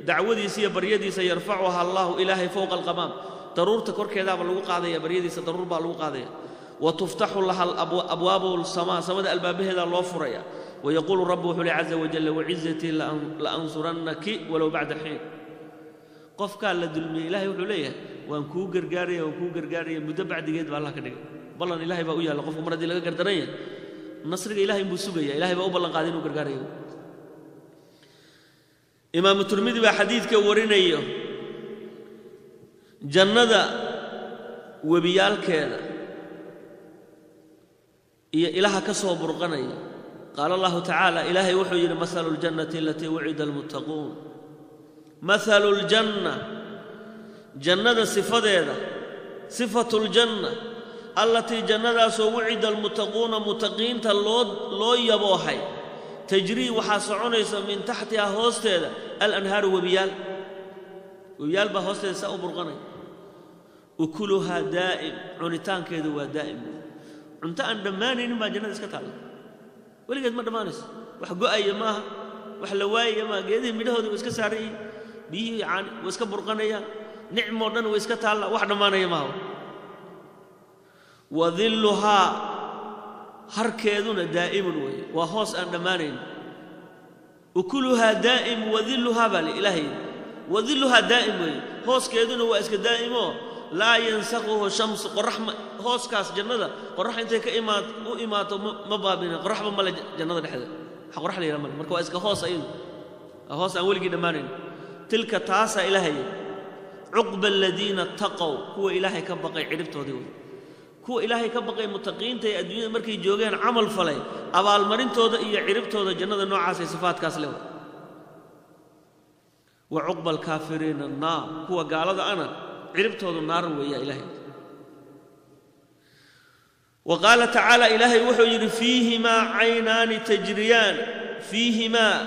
dacwadiisa iyo baryadiisa yarfacuha allahu ilaahay fowqa alqamaam, daruurta korkeedaaba lagu qaadaya, baryadiisa daruur baa lagu qaadaya. Wa tuftaxu laha abwaabu lsamaa, samada albaabaheedaa loo furaya. Wayaquulu rabbu wuxuu leey caza wajalla wacizatii la ansurannaki walow bacda xiin. Qofkaa la dulmiyey ilahay wuxuu leeyahay waan kuu gargaaraya, waan kuu gargaaraya, muddo bacdigeed baa allah ka dhigay. Ballan ilahay baa u yaalla qofku mar haddii laga gardaran yahay nasriga ilahay buu sugaya, ilahay baa u ballan qaaday inuu gargaarayo. Imaamu Tirmidi baa xadiidka warinayo. Jannada webiyaalkeeda iyo ilaha ka soo burqanaya. Qaala allahu tacaala ilaahay wuxuu yidhi mahalu ljannati alatii wucida almuttaquun. Mahalu ljanna, jannada sifadeeda, sifatu ljanna allatii jannadaasoo wucida almuttaquuna, muttaqiinta loo yaboohay, tajrii waxaa soconaysa min taxtihaa hoosteeda alanhaaru webiyaal, webiyaal baa hoosteeda saa u burqanaya. Ukuluhaa daa'im, cunitaankeedu waa daa'im. Cunto aan dhammaanaynin baa jannada iska taalla, weligeed ma dhammaanayso. Wax go'aya maaha, wax la waayaya maaha, geedihii midhahooda way iska saaran yihiin, biyihii caani way iska burqanayaan, nicmoo dhan way iska taalla, wax dhammaanaya maaha. Wa dilluhaa harkeeduna daa'imun weeye, waa hoos aan dhammaanayn. Ukuluhaa daa'im wa dilluhaa baa li ilaahay, wa dilluhaa daa'im weeye, hooskeeduna waa iska daa'imoo laa yansaquhu shamsu, qorax hooskaas jannada qorax intay ka imaat u imaato ma baabina, qoraxba male jannada dhexdeeda, wax qorax la yidhaha male. Marka waa iska hoos ayadu, waa hoos aan weligii dhammaanayn. Tilka taasaa ilaahay cuqba aladiina taqow, kuwa ilaahay ka baqay cidhibtoodii wey, kuwa ilaahay ka baqay mutaqiinta ee adduunyada markay joogeen camal falay, abaalmarintooda iyo ciribtooda jannada noocaas ee sifaadkaas leh. Wa cuqba alkaafiriina annaar, kuwa gaalada ana ciribtoodu naar weeyaa ilaahay. Wa qaala tacaala ilaahay wuxuu yidhi fiihimaa caynaani tajriyaan, fiihimaa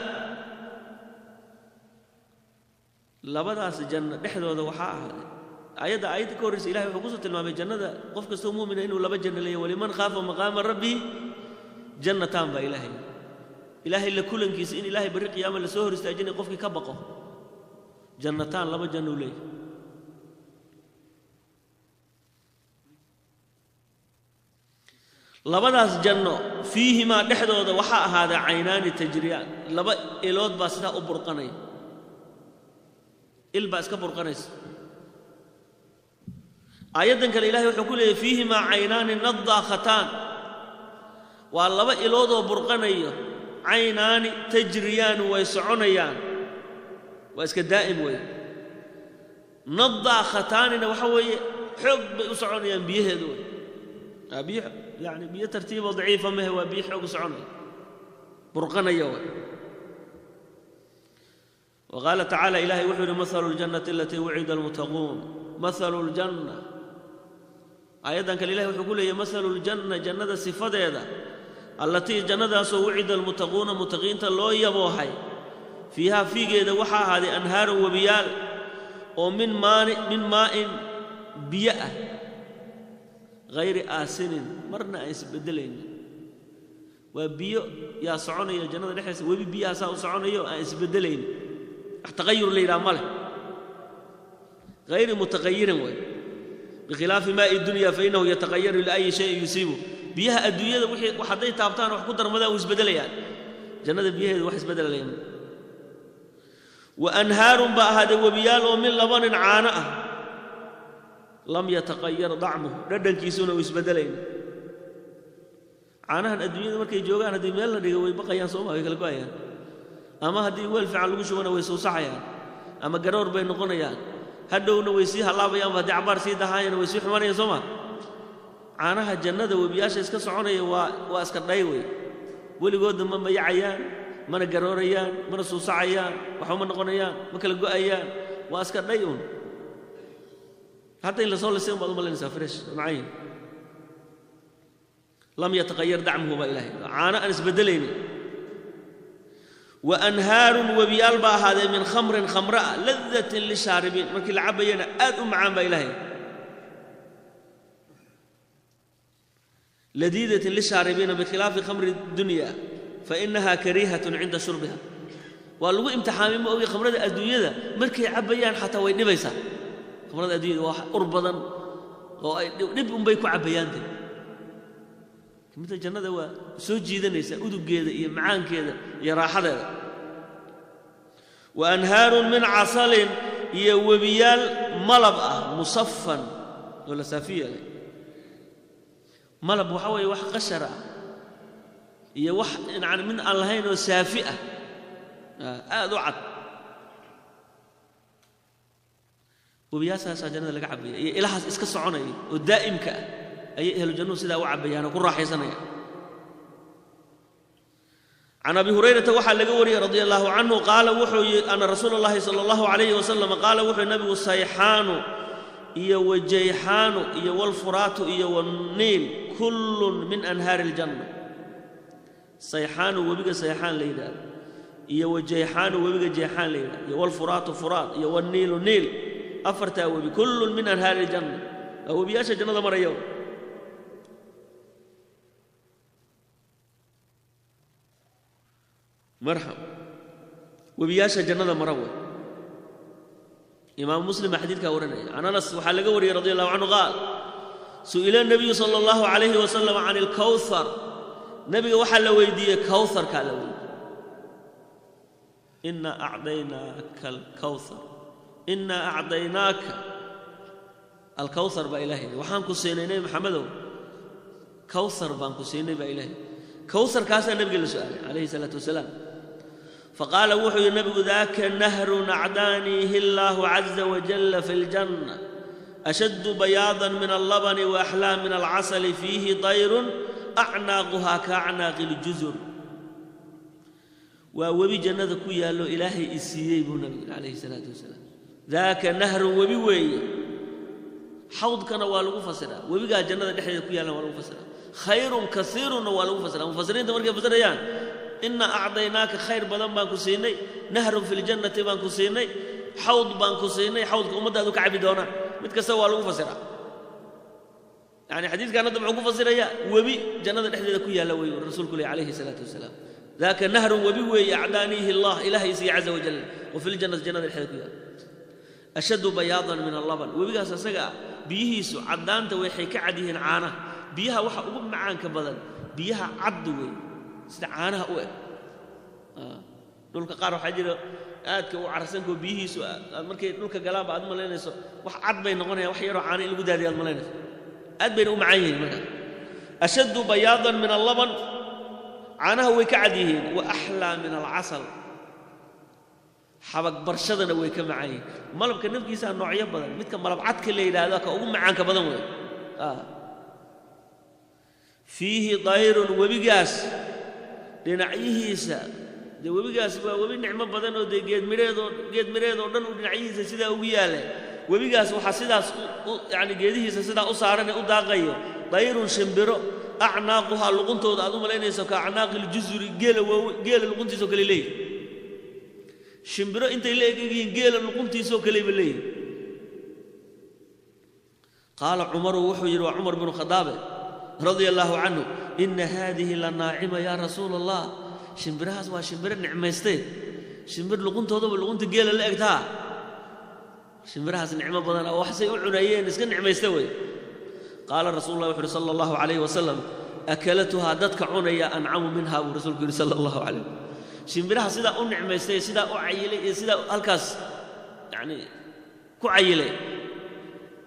labadaas janno dhexdooda waxaa ahaaday. Aayadda ka horraysa ilahay wuxuu kusoo tilmaamay jannada qof kastoo muumina inuu laba janno leeyahy, waliman khaafa maqaama rabbihi jannataan baa ilaahay. Ilaahay la kulankiisa in ilaahay barri qiyaama la soo hor istaajinay qofkii ka baqo, jannataan laba janno u leeyahay. Labadaas janno fiihimaa dhexdooda waxaa ahaaday caynaani tajriyaan, laba ilood baa sidaa u burqanaya, il baa iska burqanaysa. Aayaddan kale ilahay wuxuu ku leeyahy fiihimaa caynaani naddaakhataan, waa laba iloodoo burqanayo, caynaani tajriyaan way soconayaan, waa iska daa'im weeye. Nadaakhataanina waxa weeye xoog bay u soconayaan biyaheedu wey, biyo yani biyo tartiiboo daciifa mehe, waa biyo xoog u soconaya burqanaya wey. Wa qaala tacaala ilahay wuxuu yidhi mahalu ljannati alatii wucida almuttaquun. Mahalu ljanna, aayaddan kale ilahay wuxuu ku leeyahy mahalu ljanna, jannada sifadeeda, allatii jannadaasoo wucida almuttaquuna, muttaqiinta loo yaboohay, fiihaa fiigeeda waxaa ahaaday anhaarun webiyaal oo min maa'in biyo ah, hayri aasinin, marna aan isbeddelaynin. Waa biyo yaa soconaya jannada dhexdeesa, webi biyahaasaa u soconayo aan isbeddelaynin, wax taqayur la yidhaha ma leh, hayri mutaqayirin way, bikhilaafi maa'i dunya fa innahu yataqayaru liayi shayin yusiibu. Biyaha adduunyada wixii wax hadday taabtaan wax ku darmadaan way isbeddelayaan, jannada biyaheedu wax isbeddelayaan. Wa anhaarun baa ahaaday webiyaal oo min labanin caano ah, lam yataqayar dacmuhu, dhadhankiisuna uu isbeddelayn. Caanahan adduunyada markay joogaan haddii meel la dhigo way baqayaan sooma, way kala go'ayaan, ama haddii weel fiican lagu shubana way suusaxayaan, ama garoor bay noqonayaan. Hadhowna way sii halaabayaanba, haddii cabaar sii dahaayana way sii xumanayaan, soo ma? Caanaha jannada webiyaasha iska soconaya waa iska dhay wey, weligoodna ma mayacayaan, mana garoorayaan, mana suusacayaan, waxba ma noqonayaan, ma kala go'ayaan, waa iska dhay uun. Hadda in la soo lisay un baad u malaynaysaa, fresh macayin. Lam yataqayar dacmuhu baa Ilahay, caano aan isbeddelaynin. Wa anhaarun, webiyaal baa ahaadee, min khamrin, khamre ah, ladatin lishaaribiin, markii la cabayana aad u macaan baa Ilahay, ladiidatin lishaaribiina, bikhilaafi khamri dunya fainaha kariihatun cinda shurbiha. Waa lagu imtixaamay, ma ogi, khamrada adduunyada markay cabbayaan xataa way dhibaysaa. Khamrada adduunyada waa ur badan oo ay dhib unbay ku cabbayaante. Midda jannada waa soo jiidanaysaa uduggeeda iyo macaankeeda iyo raaxadeeda. Wa anhaarun min casalin, iyo webiyaal malab ah, musafan, oo la saafi yeelay. Malab waxaa weeye wax qashar ah iyo wax yani mid aan lahayn oo saafi ah, aad u cad. Webiyaashaasaa jannada laga cabaya iyo ilahaas iska soconaya oo daa'imka ah ayay ahlu jannuhu sidaa u cabbayaan oo ku raaxaysanayaan. Can Abi Hurayrata waxaa laga wariyey, radia allahu canhu, qaala wuxuu yidhi, ana rasuula allahi sala allahu calayhi wasalam qaala, wuxuu nabigu: sayxaanu iyo wajayxaanu iyo walfuraatu iyo wanniil kullun min anhaari aljanna. Sayxaanu, webiga sayxaan la yidhaahdo, iyo wajayxaanu, webiga jeexaan la yidhahdo, iyo walfuraatu furaat, iyo wanniilu niil, afartaa webi, kullun min anhaari aljanna, waa webiyaasha jannada maraya. Marxab, webiyaasha jannada mara wey. Imaamu Muslim baa xadiidkaa warinaya. Can Anas waxaa laga wariyey, radi allahu canhu, qaal: su'ila nabiyu sala allahu calayhi wasalam can ilkawthar. Nebiga waxaa la weydiiyey kawtharkaa la weydiiyey. Inaa acdaynaaka alkawthar, inaa acdaynaaka alkawthar baa Ilahay yidhi. Waxaan ku siinay, Nebi Maxamedow, kawthar baan ku siinay baa Ilahay. Kawtharkaasaa nebiga la su'aalay calayhi salaatu wasalaam. Faqaala wuxuu yidhi nebigu: daaka nahrun acdaaniihi illaahu caza wajalla fi ljanna, ashaddu bayaadan min allabani wa axlaa min alcasali, fiihi tayrun acnaaquhaa ka acnaaqi اljuzur. Waa webi jannada ku yaallo Ilaahay i siiyey buu nabigu yidhi calayhi salaatu wasalaam. Daaka nahrun, webi weeye. Xawdkana waa lagu fasiraa, webigaa jannada dhexdeeda ku yaallan waa lagu fasiraa, khayrun kasiirunna waa lagu fasiraa. Mufasiriinta markay fasirayaan inna acdaynaaka, khayr badan baan ku siinay, nahrun fi ljannati baan ku siinay, xawd baan ku siinay, xawdka ummaddaadu ka cabi doonaan, mid kasta waa lagu fasiraa. Yani xadiidkan hadda muxuu ku fasirayaa? Webi jannada dhexdeeda ku yaalla wey rasuulku leh calayhi salaatu wasalaam. Daaka nahrun, webi weeye, acdaaniihi allah, Ilahay siiye, caza wajal, oo fi ljannati, jannada dhexdeeda ku yaalla, ashaddu bayaadan min allaban. Webigaas asaga ah biyihiisu caddaanta waxay ka cad yihiin caanaha. Biyaha waxa ugu macaanka badan biyaha cad wey, sida caanaha u eg. Dhulka qaar waxaa jira aadka u carsankoo biyihiisu aad markay dhulka galaanba aad malaynayso wax cad bay noqonayaan, wax yaroo caano in lagu daadiya aad malaynayso, aad bayna u macaan yihiin. Markaa ashaddu bayaadan min allaban, caanaha way ka cad yihiin, wa axlaa min alcasal, xabag barshadana way ka macaan yihiin. Malabka nafkiisaa noocyo badan, midka malab cadka la yidhaahdo ka ugu macaanka badan wey. Fiihi dayrun, webigaas dhinacyihiisa, dee webigaas waa webi nicmo badan oo dee geedmidheedoo geed midheedoo dhan uu dhinacyihiisa sidaa ugu yaale. Webigaas waxaa sidaas yacni geedihiisa sidaa u saaran ee u daaqayo dayrun, shimbiro, acnaaquhaa, luquntooda aad u malaynayso ka acnaaqi ljusuri, geela waawe, geela luquntiisoo kale leeyihi. Shimbiro intay la eg egyihiin geela luquntiisoo kaleyba leeyihi. Qaala Cumaru, wuxuu yidhi, waa Cumar binu Khadaabe, radia allaahu canhu: ina haadihi la naacima yaa rasuula allah. Shimbirahaas waa shimbiro nicmaystee, shimbir luquntoodaba luqunta geela la egtaa, shimbirahaas nicmo badan oo waxsay u cunayeen iska nicmaysta wey. Qaala rasuulu llah wuxu uhi sala allahu calayhi wasalam: akalatuhaa, dadka cunaya, ancamu minha, buu rasuulku yidhi sala allahu calayh. Shimbiraha sidaa u nicmaystay, sidaa u cayilay iyo sidaa halkaas yacni ku cayilay,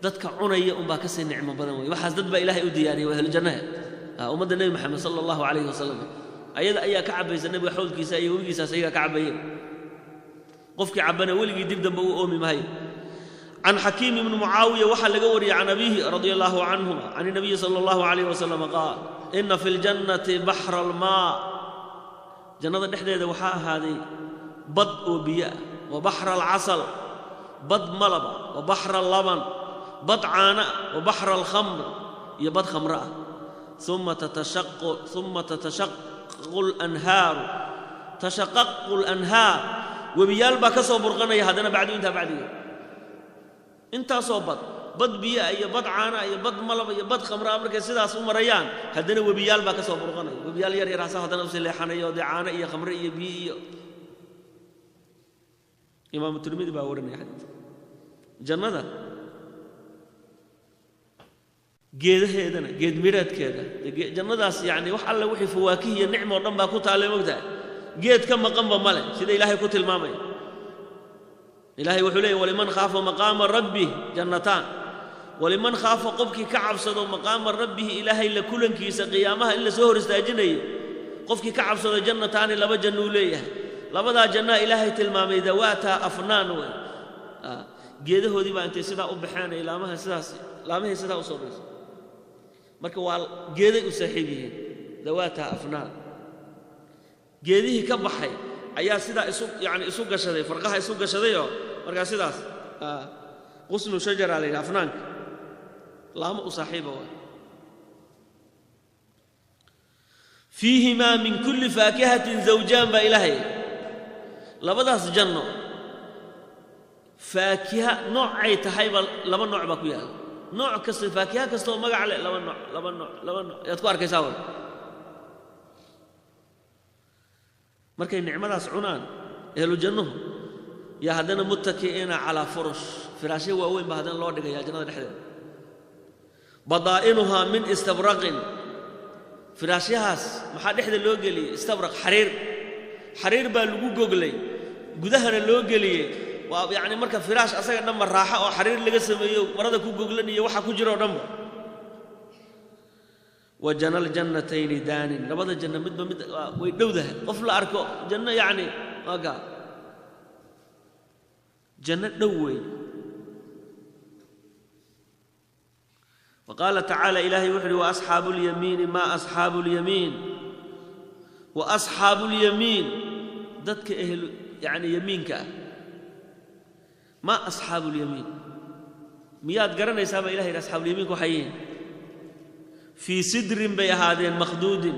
dadka cunaya unbaa kasii nicmo badan wey. Waxaas dad baa Ilaahay u diyaariyay, waa ahlujannaha, ummadda Nebi Maxamed sala allahu calayhi wasalam. Ayada ayaa ka cabbaysa nebiga xawdkiisa iyo webigiisaas, ayagaa ka cabbaye. Qofkii cabbana weligii dib dambe u oomi maayo. Can Xakiim ibni Mucaawiya waxaa laga wariyey can abiihi radia allahu canhuma can inabiyi sala allahu calayh wasalam qaal: ina fi ljannati baxra almaa, jannada dhexdeeda waxaa ahaaday bad oo biyo ah, wa baxra alcasal, bad malaba, wa baxra allaban, bad caana ah, wa baxra alkhamr, iyo bad khamre ah. Uma tatashaqaqu lanhaaru, tashaqaqu alanhaar, webiyaal baa ka soo burqanaya haddana bacdu intaa bacdigeed. Intaasoo bad, bad biyoah iyo bad caana iyo bad malaba iyo bad khamraa, markay sidaas u marayaan haddana webiyaal baa ka soo burqanaya, webiyaal yar yar hasa haddana usii leexanayo, dee caano iyo khamre iyo biyo iyo. Imaamu Tirmidi baa warinaya xadiidka. Jannada geedaheedana, geed midhaadkeeda, jannadaas yacni wax alle wixii fawaakih iyo nicmo o dhan baa ku taallay, mogtahay, geed ka maqanba ma leh, sida Ilaahay ku tilmaamaya. Ilaahay wuxuu leeyay: waliman khaafa maqaama rabbih jannataan. Waliman khaafa, qofkii ka cabsado, maqaama rabbihi, Ilaahay la kulankiisa qiyaamaha in la soo hor istaajinayo, qofkii ka cabsado, jannataani, laba jannuu leeyahay. Labadaa jannaa Ilaahay tilmaamay dawaataa afnaan wey. Geedahoodii baa intay sidaa u baxeen ay laamaha sidaas, laamahay sidaa u soo dhayso, marka waa geeday u saaxiib yihiin. Dawaataa afnaan, geedihii ka baxay ayaa sidaa isu yacni isu gashaday, farqaha isu gashadayoo markaa sidaas qusnu shajara la yidhaha. Afnaanka laamo u saaxiiba waay. Fiihimaa min kulli faakihatin zawjaan baa Ilaahay. Labadaas janno faakiha noocay tahayba laba nooc baa ku yaalla. Nooc kasta, faakiha kasta oo magac leh, laba nooc, laba nooc, laba nooc ayaad ku arkaysaa way. Markay nicmadaas cunaan ehlu jannuhu, yaa haddana muttaki'iina calaa furush, firaashyo waaweyn baa haddana loo dhigayaa jannada dhexdeeda. Badaa'inuhaa min istabraqin. Firaashyahaas maxaa dhexda loo geliyey? Istabraq, xariir, xariir baa lagu goglay, gudahana loo geliyey. Waa yacni marka firaash asaga dhanba raaxo oo xariir laga sameeyo, marada ku goglan iyo waxa ku jira oo dhanba. Wa jana aljannatayni daanin, labada janno midba mid way dhowdahay. Qof la arko janno yacni waa kaa janno dhow weey. Waqaala tacaala, Ilaahay wuxu uhi: waasxaabu اlyamiini maa asxaabu اlyamiin. Wa asxaabu اlyamiin, dadka ehlu yacni yamiinka ah, maa asxaabu اlyamiin, miyaad garanaysaa baa Ilahay yidhi asxaabulyamiinku waxay yihiin? Fii sidrin bay ahaadeen makhduudin,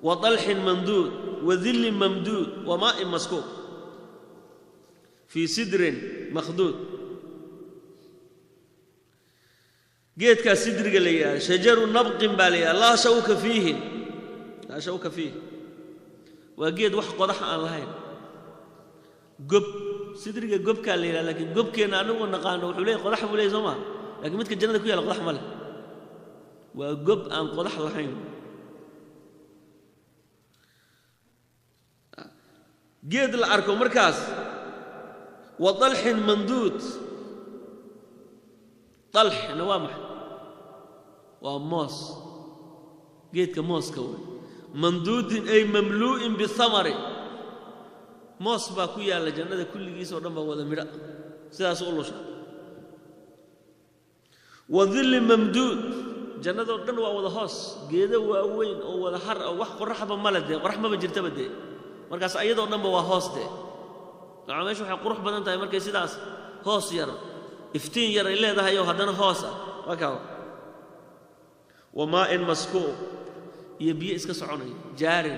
wa طalxin mamduud, wa dillin mamduud, wa maa'in maskuub. Fii sidrin makhduud, geedkaas sidriga la yidhahda, shajaru nabqin baa la yidhahda, laa shawka fiihi, laa shawka fiih, waa geed wax qodaxa aan lahayn. Gob sidriga gobkaa la yidhahda, lakiin gobkeenna anagu naqaano wuxuu leeyahy qodax buu leeyay, soo maa? Lakiin midka jannada ku yaalla qodax ma leh, waa gob aan qodax lahayn. Geed la arko markaas. Wa dalxin mamduud, dalxna waa maxay? Waa moos, geedka mooska wey. Mamduudin ay mamluu'in bihamari, moos baa ku yaalla jannada kulligiis oo dhan baa wada midho sidaas u lusha. Wa dilli mamduud, jannadoo dhan waa wada hoos, geedo waaweyn oo wada har oo wax qoraxba male dee, qorax maba jirtaba dee, markaas ayadoo dhanba waa hoos dee. Maa meesha waxay qurux badan tahay markay sidaas hoos yar, iftiin yar ay leedahay oo haddana hoos ah. Waa kaa. Wa maa'in maskuub, iyo biyo iska soconaya, jaarin.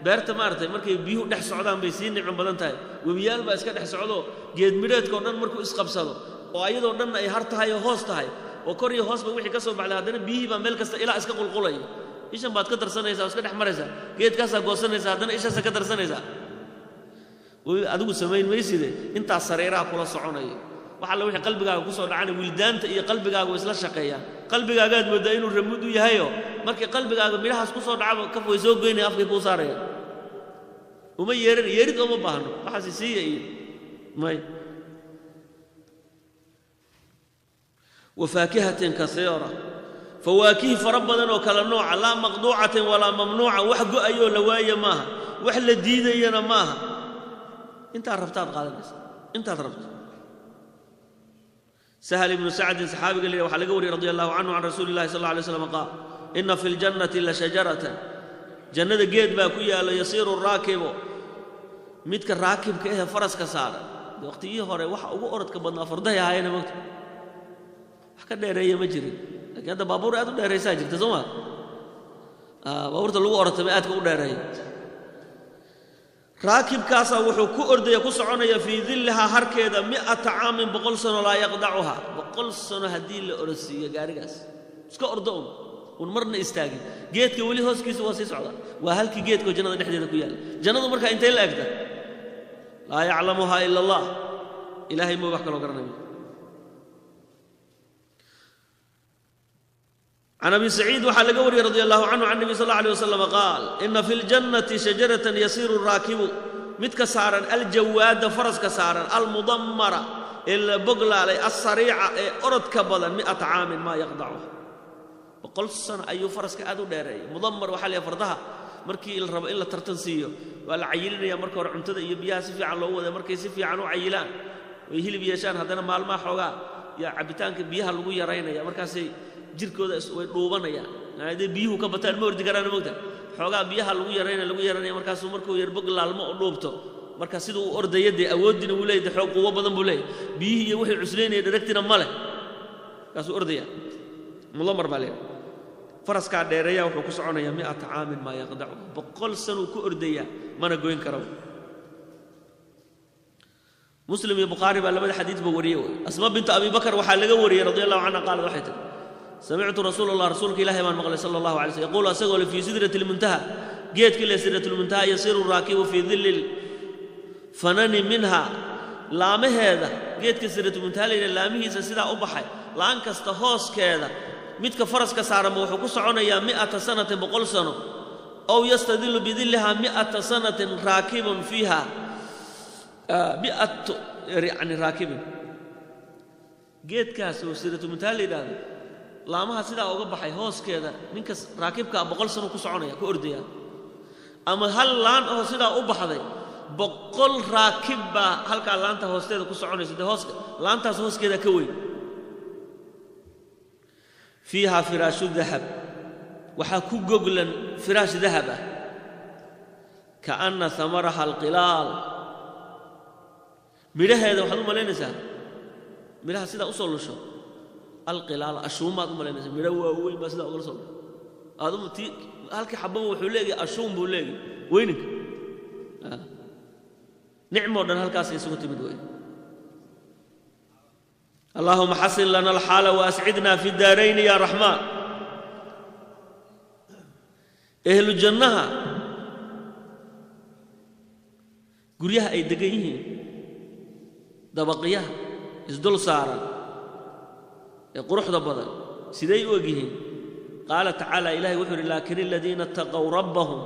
Beerta maaragtay markay biyuhu dhex socdaan bay sii nicmo badan tahay. Webiyaal baa iska dhex socdo, geed midheedkao dhan markuu isqabsado oo ayadoo dhanna ay har tahay oo hoos tahay oo kor iyo hoosba wixii ka soo baxday, haddana biyihii baa meel kasta ilaa iska qulqulaya. Ishan baad ka darsanaysaa oo iska dhex maraysaa, geedkaasaa goosanaysaa, haddana ishaasaa ka darsanaysaa. Adigu samayn mayside, intaas sariiraha kula soconaya, wax alla wixii qalbigaaga ku soo dhacana, wildaanta iyo qalbigaaga way isla shaqeeyaan. Qalbigaagaad mooddaa inuu ramuud u yahayo, markii qalbigaaga midhahaas ku soo dhacaba kaf way soo goynaya, afkay kuu saarayaan. Uma yeeran, yeerid ooma baahno, waxaasi siiya iyo may. Wa faakihatin kaiira, fawaakihi fara badan oo kala nooca, laa maqduucatin walaa mamnuuca, wax go'ayoo la waaya maaha, wax la diidayana maaha. Intaad rabtaad qaadanaysa, intaad rabto. Sahal ibnu Sacdin saxaabiga leeyahay waxaa laga wariyey radia allahu canhu can rasuuli illahi sal alla alay slam qaal: ina fi ljannati la shajaratan, jannada geed baa ku yaalla, yasiiru raakibu, midka raakibka ahee faraska saaran. Waqtigii hore waxa ugu orodka badnaa fardahay ahaayeen, mogta wax ka dheereeya ma jirin, lakiin hadda baabuur aad u dheeraysaa jirta, soo ma? Baabuurta lagu orotama aadka u dheereeya. Raakibkaasaa wuxuu ku ordaya, ku soconaya, fii dillihaa, harkeeda, 100 caamin, 100 sano, laa yaqdacuhaa. 100 sano haddii la orodsiiyo gaarigaas iska ordo un marna istaagin, geedka weli hooskiisa waa sii socdaa. Waa halkii geedkoo jannada dhexdeeda ku yaalla. Jannadu markaa intay la egta? Laa yaclamuhaa ila allah, ilaahay moo wax kaloo garanaya. Can Abi Saciid waxaa laga wariyey radi allahu canhu can nebi sal alla alay wasalam qaal: ina fi ljannati shajaratan yasiiru raakibu, midka saaran, aljawaada, faraska saaran, almudammara, ee la boglaalay, alsariica, ee orodka badan, 100 caamin maa yaqdacuha. 100 sano ayuu faraska aad u dheereeyay. Mudammar waxaa la fardaha markii la rabo in la tartan siiyo waa la cayilinaya. Marka hore cuntada iyo biyaha si fiican loogu wada, markay si fiican u cayilaan oy hilib yeeshaan, haddana maalmaha xoogaa yaa cabitaanka biyaha lagu yaraynaya, markaasay jirkooda way dhuubanayaan. Hadday biyuhu ka bataan ma ordi karaan, mogta? Xoogaa biyaha lagu yaraynaya, lagu yaraynaya, markaasuu markuu yar bog laalmo oo dhuubto, marka siduu u ordaya dee awooddiina wuu leeyahy, xoog quwo badan buu leeyahy, biyihii iyo wixii cuslaynaya dheragtina ma leh, markaasuu ordaya. Mudamar baa leeyahay. Faraskaa dheereeyaa wuxuu ku soconayaa 100 caamin maa yaqdacu, 100 sanuu ku ordayaa, mana goyn karo. Muslim iyo Bukhaari baa labada xadiidba wariyey. Wey Asma bintu Abi Bakar waxaa laga wariyey radi allahu canha, qaalad, waxay tihi: samictu rasuul allah, rasuulka Ilahay baan maqlay, sala allahu alay slm, yaquulu, asagoo le, fii sidrati lmuntaha, geedkii le sidratulmuntaha, yasiiru raakibu fii dilli fanani minha, laamaheeda. Geedka sidratulmuntaha la yidhaha laamihiisa sidaa u baxay, laan kasta hooskeeda midka faraska saaranba wuxuu ku soconayaa 100 sanatin, 100 sano, ow yastadilu bidillihaa 100 sanatin raakibun fiiha mi'atu, yani raakibin. Geedkaas oo sidratulmuntaha la yidhaahdo laamaha sidaa uga baxay hooskeeda ninka raakibkaa 100 sano ku soconaya, ku ordaya, ama hal laan oo sidaa u baxday 100 raakib baa halkaa laanta hoosteeda ku soconaysa. Dee hooska laantaas hooskeeda ka weyn. Fiiha firaashu dahab, waxaa ku goglan firaash dahab ah, kaanna hamaraha alqilaal, midhaheeda waxaad u malaynaysaa, midhaha sidaa u soo lusho, alqilaal, ashuumaad u malaynaysaa. Midho waaweyn baa sidaa ugala soo lusho aad u tii halkii xababa wuxuu leeyahay ashuun buu leeyahay weyninka. Nicmoo dhan halkaasay isugu timid wey. Allahuma xasin lana alxaala waascidna fi daarayni ya raxmaan. Ehlu jannaha guryaha ay degan yihiin, dabaqyaha isdul saaran ee quruxda badan, siday u eg yihiin? Qaala tacaala, ilahay wuxuu yidhi: laakin aladiina itaqow rabbahum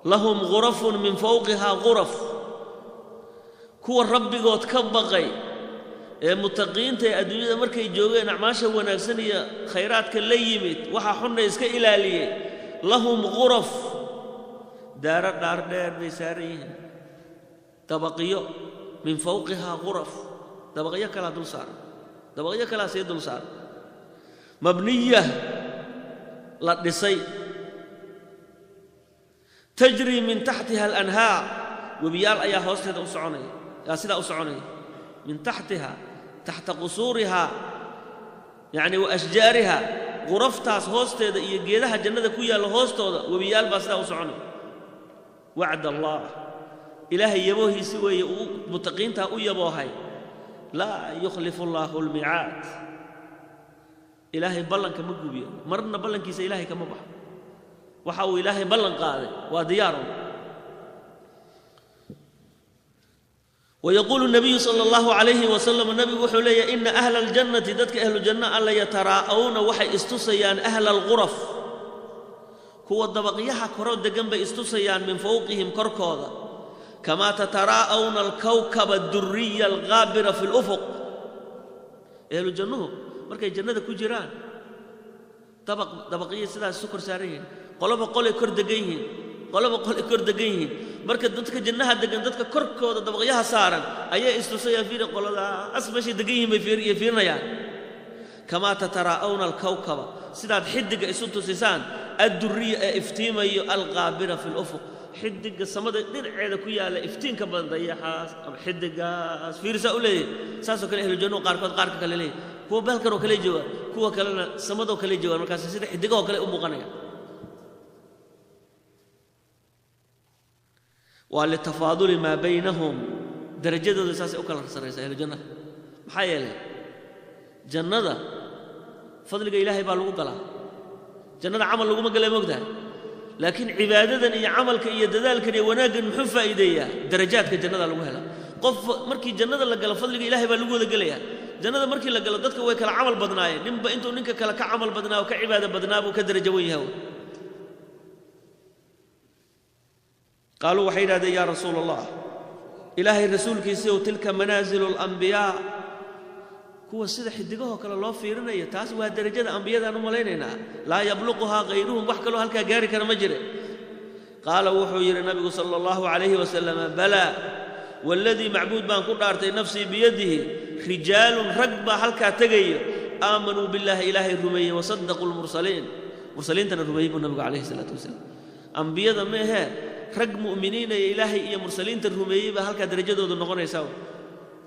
lahum ghurafun min fawqiha ghuraf. Kuwa rabbigood ka baqay ee mutaqiinta ee adduunyada markay joogeen acmaasha wanaagsan iyo khayraadka la yimid, waxa xunna iska ilaaliyey, lahum ghuraf, daaro dhaardheer bay saaran yihiin, dabaqyo, min fawqihaa ghuraf, dabaqyo kalaa dul saaran, dabaqyo kalaa sii dul saaran, mabniya, la dhisay, tajrii min taxtiha alanhaar, webiyaal ayaa hoosteeda u soconaya, yaa sidaa u soconaya, min taxtiha, taxta qusuurihaa yacni wa ashjaariha, ghuraftaas hoosteeda iyo geedaha jannada ku yaalla hoostooda webiyaal baa sidaa u soconaya. Wacd allah, ilaahay yaboohiisi weeye uu mutaqiintaa u yaboohay. Laa yukhlifu allaahu almiicaad, ilaahay ballanka ma gubiyo marna, ballankiisa ilaahay kama baxo. Waxa uu ilaahay ballan qaaday waa diyaarun. ويقول النبي صلى الله عليه وسلم، النبي wuxuu leeyahay: إن أهل الجنة، dadka ahlu janno alla, yataraa'awna, waxay istusayaan, أهل الغرف, kuwa dabaqyaha koro degan bay istusayaan, min fawqihim, korkooda, كما تتراءون الكوكب الدري الغابر في الأفق. Ahlu jannuhu markay jannada ku jiraan dabaq dabaqyay sidaas isu kor saaran yihiin, qoloba qolay kor degan yihiin. Qolaba qolay kor degan yihiin. Marka dadka jannaha degan dadka korkooda dabaqyaha saaran ayay istusayaan, fiiri qoladaas meeshay degan yihiin bay fiirinayaan. Kamaa tataraa'awna alkawkaba, sidaad xiddiga isu tusisaan adduriya ee iftiimayo alqaabira fi lufuq, xiddiga samada dhinaceeda ku yaalla iftiinka badan, dayaxaas ama xiddigaas fiirisaa u leeyahay. Saasoo kale ahlu jannuhu qaarkood qaarka kale leeyahay, kuwa balkanoo kale joogaan, kuwa kalena samadoo kale joogaan, markaas sida xiddigahoo kale u muuqanaya. Waa litafaaduli maa baynahum, darajadooda saasay u kala sarraysaa ahlu jannaha. Maxaa yeelay jannada fadliga ilaahay baa lagu galaa, jannada camal laguma galay, moogtahay. Laakiin cibaadadan iyo camalka iyo dadaalkan iyo wanaaggan muxuu faa'iideeyaa? Darajaadka jannada lagu helaa. Qof markii jannada la galo fadliga ilaahay baa lagu wada gelayaa. Jannada markii la galo dadka way kala camal badnaayeen, ninba intuu ninka kale ka camal badnaa oo ka cibaado badnaa buu ka darajo wen yahay. Qaaluu waxay yidhahdeen, yaa rasuula allah, ilaahay rasuulkiisiiyow, tilka manaasilu alambiyaa, kuwa sida xidigahoo kale loo fiirinayo taas waa derajada ambiyadaan u malaynaynaa, laa yabluquhaa khayruhum, wax kaloo halkaa gaari kara ma jire. Qaala wuxuu yidhi nabigu sala allahu calayhi wasalam, balaa waaladii macbuud baan ku dhaartay nafsii biyadihi, rijaalun rag baa halkaa tegayo, aamanuu billaahi, ilaahay rumeeyey, wasaddaquu lmursaliin, mursaliintana rumeeyey buu nabigu calayhi salaatu wasalaam. Ambiyada ma ahee, rag mu'miniinaya ilaahay iyo mursaliinta rumeeyey baa halkaa derajadoodu noqonaysaa.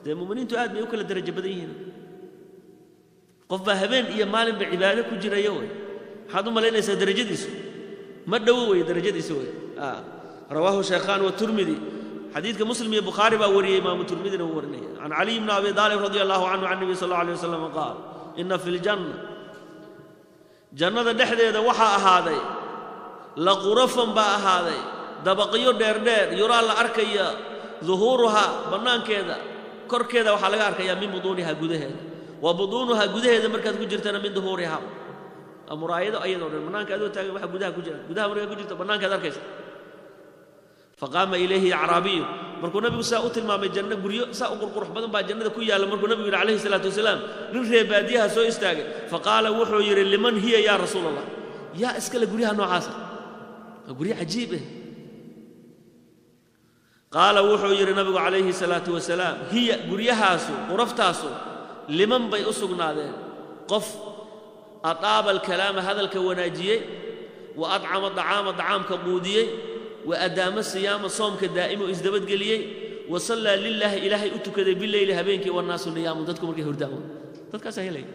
Dee mu'miniintu aad bay u kala derajo badan yihiin. Qof baa habeen iyo maalinba cibaado ku jiraya wey, maxaad u malaynaysaa derajadiisu? Ma dhowo wey derajadiisu wey. Rawaahu shaykhaan waturmidi, xadiidka Muslim iyo Bukhaari baa wariyey, imaamu Turmidina wuu warinaya. Can Caliy bni Abi Aalib radi allahu canhu can nebiy sal alla alay wasalam qaal, ina fi ljanna, jannada dhexdeeda waxaa ahaaday la qurafan baa ahaaday, dabaqyo dheerdheer, yuraa la arkaya duhuuruhaa, bannaankeeda korkeeda waxaa laga arkayaa, min buduunihaa, gudaheeda, wa buduunuhaa, gudaheeda markaad ku jirtana, min duhuurihaa. Waa muraayado ayadoo dhan, bannaanka adoo taagan waxa gudaha ku jira, gudaha markaad ku jirto bannaankaad arkaysa. Faqaama ilayhi acraabiyu, markuu nabigu saa u tilmaamay janno guryo saa u qurqurux badan baa jannada ku yaalla, markuu nabigu yidhi calayhi salaatu wasalaam, nin reer baadiyaha soo istaagay. Faqaala wuxuu yidhi, liman hiya yaa rasuula allah, yaa iskale guryaha noocaasa? Waa guryo cajiib ah. Qaala wuxuu yidhi nabigu calayhi salaatu wasalaam, hiya, guryahaasu quraftaasu, liman bay u sugnaadeen, qof ataaba alkalaama, hadalka wanaajiyey, wa adcama dacaama, dacaamka quudiyey, wa adaama siyaama, soomka daa'imo isdabadgeliyey, wa sallaa lilaahi, ilaahay u tukaday, bileyli, habeenkii, wannaasu niyaamun, dadku markay hordaaman. Dadkaasaa helaya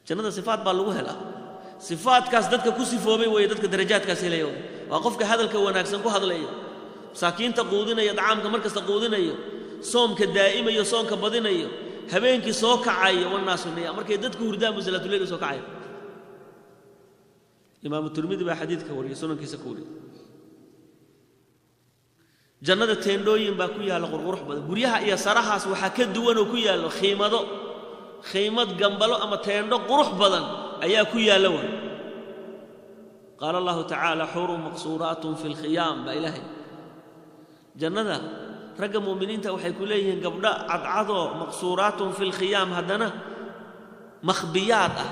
jannada. Sifaat baa lagu helaa, sifaatkaas dadka ku sifoobay weeye dadka darajaadkaas helaya. Waa qofka hadalka wanaagsan ku hadlayo, masaakiinta quudinayo, dacaamka mar kasta quudinayo, soomka daa'imayo, soonka badinayo, habeenkii soo kacayo, wannaasu niyaam, markay dadku hurdaan buu salaatuleyl u soo kacayo. Imaamu Tirmidi baa xadiidka wariyey, sunankiisa ku wariyey. Jannada teendhooyin baa ku yaalla qurqurux badan. Guryaha iyo sarahaas waxaa ka duwanoo ku yaallo khiimado, khiimad gambalo ama teendho qurux badan ayaa ku yaalla way. Qaala allahu tacaala, xurun maqsuuraatun fi lkhiyaam baa ilaahay. Jannada ragga mu'miniinta waxay ku leeyihiin gabdho cadcadoo maqsuuraatun fi lkhiyaam, haddana makhbiyaad ah,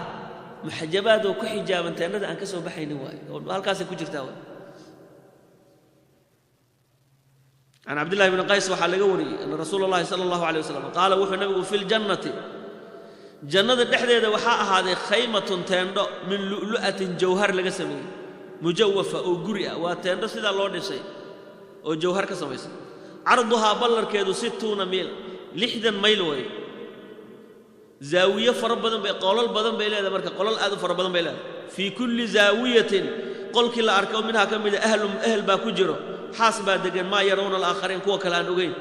muxajabaadoo ku xijaaban, teendhada aan ka soo baxaynin waayo, oo halkaasay ku jirtaa waay. Can Cabdillahi bni Qays waxaa laga wariyey ana rasuula allahi sala allahu alay wasalam qaala, wuxuu nabigu, fi ljannati, jannada dhexdeeda waxaa ahaaday khaymatun, teendho, min lu'lu'atin, jawhar laga sameeyey, mujawafa, oo guri ah. Waa teendho sidaa loo dhisay oo jawhar ka samaysan. Carduhaa, ballarkeedu, 60 miil, 60 mayl way. Zaawiye fara badan bay, qolol badan bay leedahay. Marka qolol aad u fara badan bay leedahay. Fii kulli zaawiyatin, qolkii la arko, minhaa ka mida, ahlun, ehel baa ku jiro, xaas baa degan, maa yarawna alaakhariin, kuwa kale aan ogeyn.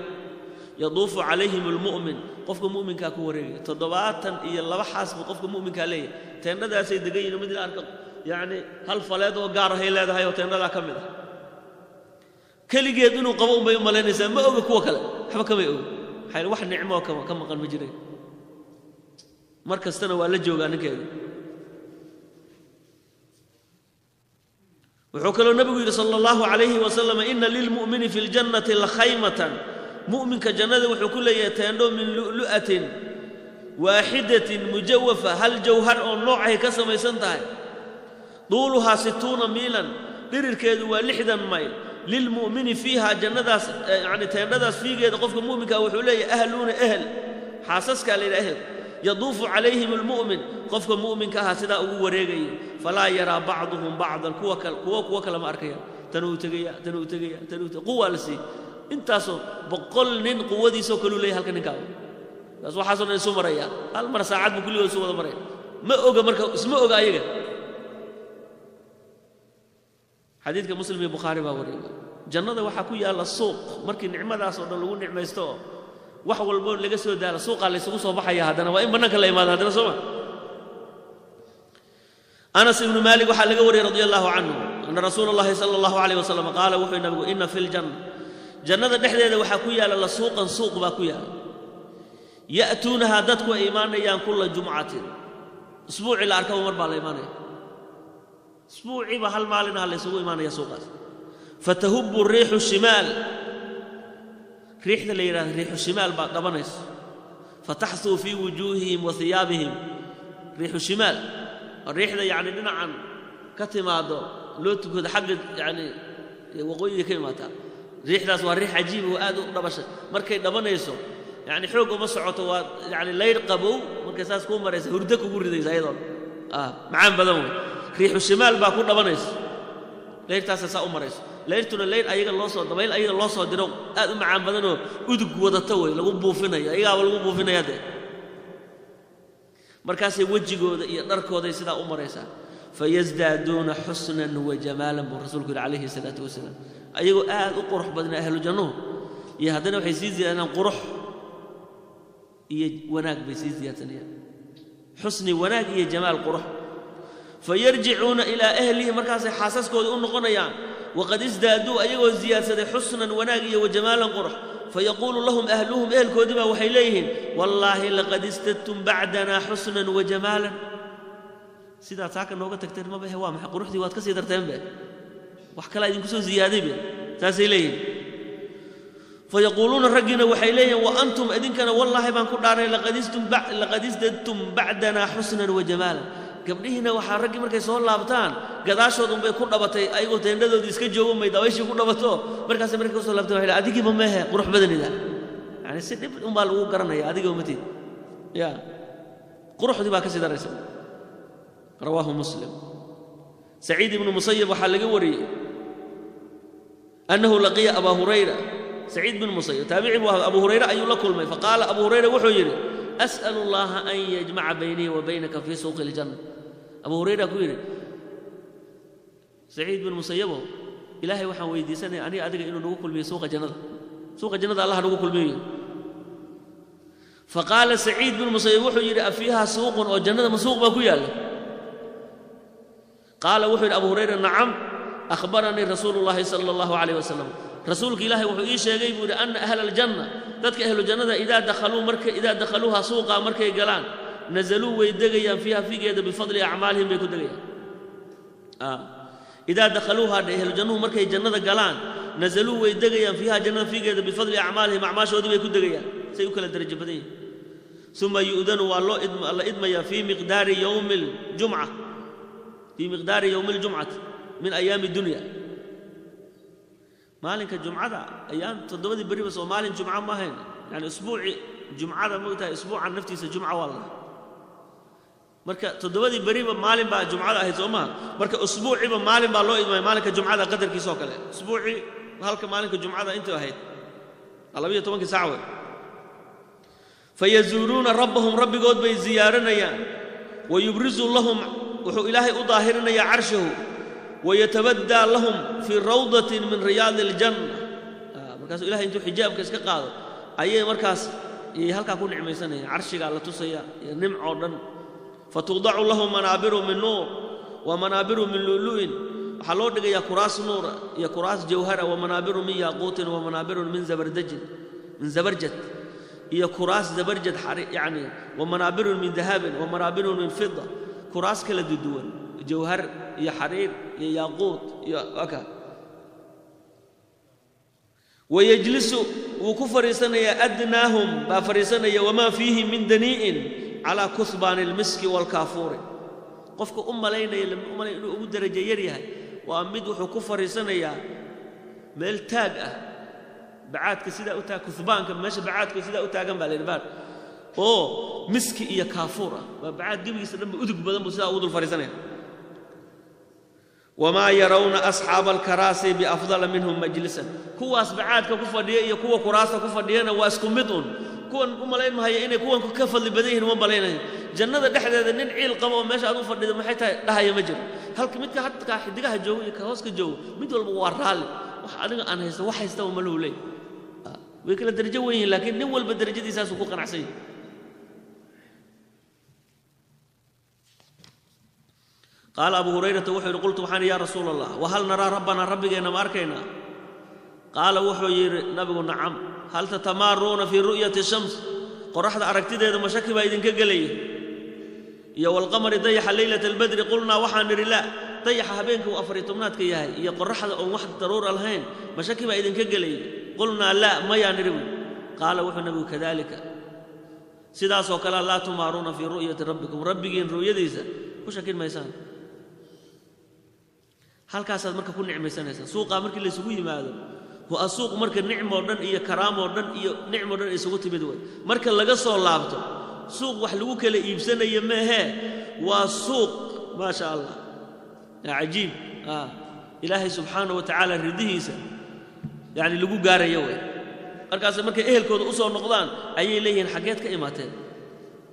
Yaduufu calayhim almu'min, qofka mu'minkaa ku wareegaya. 72 xaas buu qofka mu'minkaa leeyahay. Teendhadaasay degan yihin. Mid la arko yacni hal faleed oo gaar ahay leedahay oo teendhadaa ka mid ah, keligeed inuu qabo unbay u malaynaysaa, ma oga kuwa kale, waxba kamay oga. Maxaa wax nicmoo kama ka maqan ma jireen. Mar kastana waa la joogaa ninkeeda. Wuxuu kaloo nabigu yidhi sala allahu calayhi wasalam, ina lilmu'mini fi ljannati lakhaymatan, mu'minka jannada wuxuu ku leeyahay teendho, min lu'lu'atin waaxidatin mujawafa, hal jawhar oo noocay ka samaysan tahay, duuluhaa 60 miilan, Dhirirkeedu waa 60 mayl. Lilmu'mini fiiha, jannadaas yani teendhadaas fiigeeda qofka mu'minka wuxuu leeyahay ahluuna, ehel, xaasaskaa la yidhaha ehel. Yaduufu calayhim almu'min, qofka mu'minka ahaa sidaa ugu wareegaya. Falaa yaraa bacduhum bacdan, kuwa kale kuwa kale ma arkayaan. Tanuu tegaya, tanuu tegaya, tanuu tegaya. Quwaa la siiyey intaasoo 100 nin quwadiisoo kaluu leeyahay halka ninkaa. Taas waxaasoo dhan isu maraya hal mar, saacad buu kulligood isu wada maraya. Ma oga marka, isma oga ayaga. Xadiidka Muslim iyo Bukhaari baa wariyay. Jannada waxaa ku yaalla suuq. Markii nicmadaas oo dhan lagu nicmaysto oo wax walboo laga soo daalo, suuqaa laysugu soo baxaya. Haddana waa in bannaanka la imaado haddana, soo ma? Anas ibnu Maalik waxaa laga wariyey radia allahu canhu ana rasuula allahi sala allahu alayh wasalam qaala, wuxuu nabigu: ina fi ljanna, jannada dhexdeeda waxaa ku yaalla la suuqan, suuq baa ku yaalla. Ya'tuunahaa, dadku ay imaanayaan kulla jumcatin, usbuucii la arkaba mar baa la imaanaya, usbuuciiba hal maalinaha la ysugu imaanaya suuqaas. Fatahubu riixu shimaal, riixda la yidhahda riixu shimaal baa dhabanayso. Fataxsuu fii wujuuhihim wa hiyaabihim. Riixu shimaal oo riixda yacni dhinacan ka timaado loo tukado, xagga yacni waqooyiga ka imaataa. Riixdaas waa riix cajiib oo aad u dhabashay. Markay dhabanayso yacni xoog uma socoto, waa yacni layr qabow. Markay saas kuu maraysa hurdo kugu ridaysa iyadoo macaan badan wey. Riixu shimaal baa ku dhabanaysa, layrtaasa saa u marayso. Layrtuna layr ayaga loo soo dabayl, ayaga loo soo diro, aad u macaan badanoo udug wadata wey, lagu buufinayo, ayagaaba lagu buufinaya dee. Markaasay wejigooda iyo dharkooday sidaa u maraysaa. Fayasdaaduuna xusnan wa jamaalan, buu rasuulku yidhi calayhi salaatu wasalaam. Ayagoo aad u qurux badnaa ahlu jannuhu iyo haddana waxay sii ziyaadaan qurux iyo wanaag bay sii ziyaadsanayaan, xusni, wanaag iyo jamaal, qurux. Fayarjicuuna ilaa ahlihim, markaasay xaasaskoodii u noqonayaan, waqad isdaaduu, ayagoo ziyaadsaday xusnan, wanaag iyo wajamaalan, qurux. Fayaquulu lahum ahluhum, ehelkoodii baa waxay leeyihiin: wallaahi laqad istadtum bacdanaa xusnan wa jamaalan. Sidaad saaka nooga tagteen maba he, waa maxay quruxdii waad ka sii darteen be, wax kalaa idinku soo ziyaaday be, saasay leeyihiin. Fayaquuluuna, raggiina waxay leeyihiin: wa antum, idinkana wallaahi baan ku dhaaray laqad isdadtum bacdanaa xusnan wa jamaalan. Gabdhihiina waxaa raggii markay soo laabtaan gadaashood unbay ku dhabatay, ayagoo teendhadoodii iska joogo may dabayshii ku dhabato. Markaasay markay ka soo laabtaan waxay leeyihin: adigiiba mehe, qurux badanida. Yani si dhib unbaa lagu garanaya, adigiiba matid ya, quruxdii baa ka sii daraysa. Rawaahu Muslim. Saciid ibnu Musayib waxaa laga wariyey annahu laqiya Abaa Hurayra. Saciid bin Musayib taabici buu ahaa, Abu Hurayre ayuu la kulmay. Faqaala Abu Hurayra wuxuu yidhi: as'alu allaha an yajmaca baynii wa baynaka fii suuqi aljanna. Abu Hurayra ku yidhi: Saciid bin Musayibow, ilaahay waxaan weydiisanaya aniga adiga inuu nagu kulmiyo suuqa jannada, suuqa jannada allah nagu kulmiyo yidhi. Faqaala Saciid bin Musayib wuxuu yidhi: afiiha suuqun? Oo jannada ma suuq baa ku yaalla? Qaala wuxuu yidhi Abu Hurayra: nacam, akhbaranii rasuulu llahi sala allahu calayh wasalam, rasuulka ilaahay wuxuu ii sheegay buu yidhi anna ahla aljanna, dadka ahlu jannada, idaa dakhaluu, marka idaa dakhaluuha, suuqaa markay galaan, nazaluu, way degayaan, fiiha, fiigeeda, bifadli acmaalihim bay ku degayaan. Idaa dakhaluuha dhe, ahlu jannuhu markay jannada galaan, nazaluu, way degayaan, fiiha, jannada fiigeeda, bifadli acmaalihim, acmaashoodii bay ku degayaan, say u kala derajo badan yihin. Uma yu'danu, waa loo la idmayaa, fii miqdaari yowmi aljumca, fii miqdaari yowmi aljumcati min ayaami dunya. Maalinka jumcada ayaan toddobadii beriba soo maalin jumca ma ahayn, yani usbuuci jumcada mogtahay, usbuucan naftiisa jumca waa la dhahaa. Marka toddobadii beriba maalin baa jumcada ahayd, soo maha? Marka usbuuciba maalin baa loo idmaya, maalinka jumcada qadarkiisa oo kale. Usbuucii halka maalinka jumcada intuu ahayd 12-kii saac wey. Fayazuuruuna rabbahum, rabbigood bay ziyaaranayaan. Wayubrizu lahum, wuxuu ilaahay u daahirinayaa carshahu. Wayatabaddaa lahum fii rawdatin min riyaadi aljanna. Markaasuu ilahay intuu xijaabka iska qaado ayay markaas ayay halkaa ku nicmaysanayaan, carshigaa la tusaya iyo nimcoo dhan. Fatuudacu lahum manaabiru min nuur wa manaabiru min lu'lu'in, waxaa loo dhigayaa kuraas nuura iyo kuraas jawhara, wa manaabiru min yaaquutin wa manaabiru min zabardajin, min zabarjad, iyo kuraas zabarjad yacni, wa manaabirun min dahabin wa manaabirun min fida, kuraas kala duduwan, jawhar iyo xariir iyo yaaquut iyo aka. Wayajlisu, wuu ku fadhiisanayaa, adnaahum baa fadhiisanaya, wamaa fiihi min danii'in calaa kuhbaani almiski waalkaafuuri. Qofka u malaynaya, lama u malayn inuu ugu darajo yar yahay, Waa mid wuxuu ku fariisanayaa meel taag ah, bacaadka sidaa u taag, kuhbaanka meesha bacaadka sidaa u taagan baa la yidhi, baar oo miski iyo kaafuur ah, waa bacaad gebigiisa dhanba udug badan buu sidaa ugu dul fariisanaya. Wamaa yarawna asxaaba alkaraasi biafdala minhum majlisan. Kuwaas bacaadka ku fadhiya iyo kuwa kuraasta ku fadhiyana waa isku mid un. Kuwan u malayn mahaya inay kuwan ka fadli badan yihiin, uma malaynayo. Jannada dhexdeeda nin ciil qabo oo meesha aad u fadhido maxay tahay dhahaya ma jiro. Halka midka hadkaa xidigaha joogo iyo ka hoos ka joogo, mid walba waa raalli. Wax adiga aan haysto wax haystaba ma lahu leey. Way kala darajo wen yihiin, laakiin nin walba darajadiisaasuu ku qanacsan yahay. Qaala Abu Hurayrata wuxuu yidhi: qultu, waxaan ya Rasuul Allah, wahal naraa rabbanaa, rabbigeenna ma arkaynaa? Qaala wuxuu yidhi nabigu: nacam. Hal tatamaaruuna fii ru'yati shams, qoraxda aragtideeda ma shaki baa idinka gelaya, iyo walqamari, dayaxa, leylata albadri? Qulnaa, waxaan nidhi: laa. Dayaxa habeenka uu afariyo tobnaadka yahay iyo qoraxda oon wax daruura lahayn ma shaki baa idinka gelaya? Qulnaa laa, mayaa nidhi buy. Qaala wuxuu nabigu: kadalika, sidaasoo kale, laa tumaaruuna fii ru'yati rabbikum, rabbigiin ru'yadiisa ku shakin maysaan. Halkaasaad marka ku nicmaysanaysaa suuqaa markii laysugu yimaado. Waa suuq marka nicmoo dhan iyo karaamoo dhan iyo nicmoo dhan isugu timid wey. Marka laga soo laabto, suuq wax lagu kala iibsanayo meehee, waa suuq maa sha Allah cajiib, Ilaahay subxaana wa tacaala ridihiisa yacni lagu gaarayo wey. Markaas markay ehelkooda u soo noqdaan ayay leeyihiin: xaggeed ka imaateen?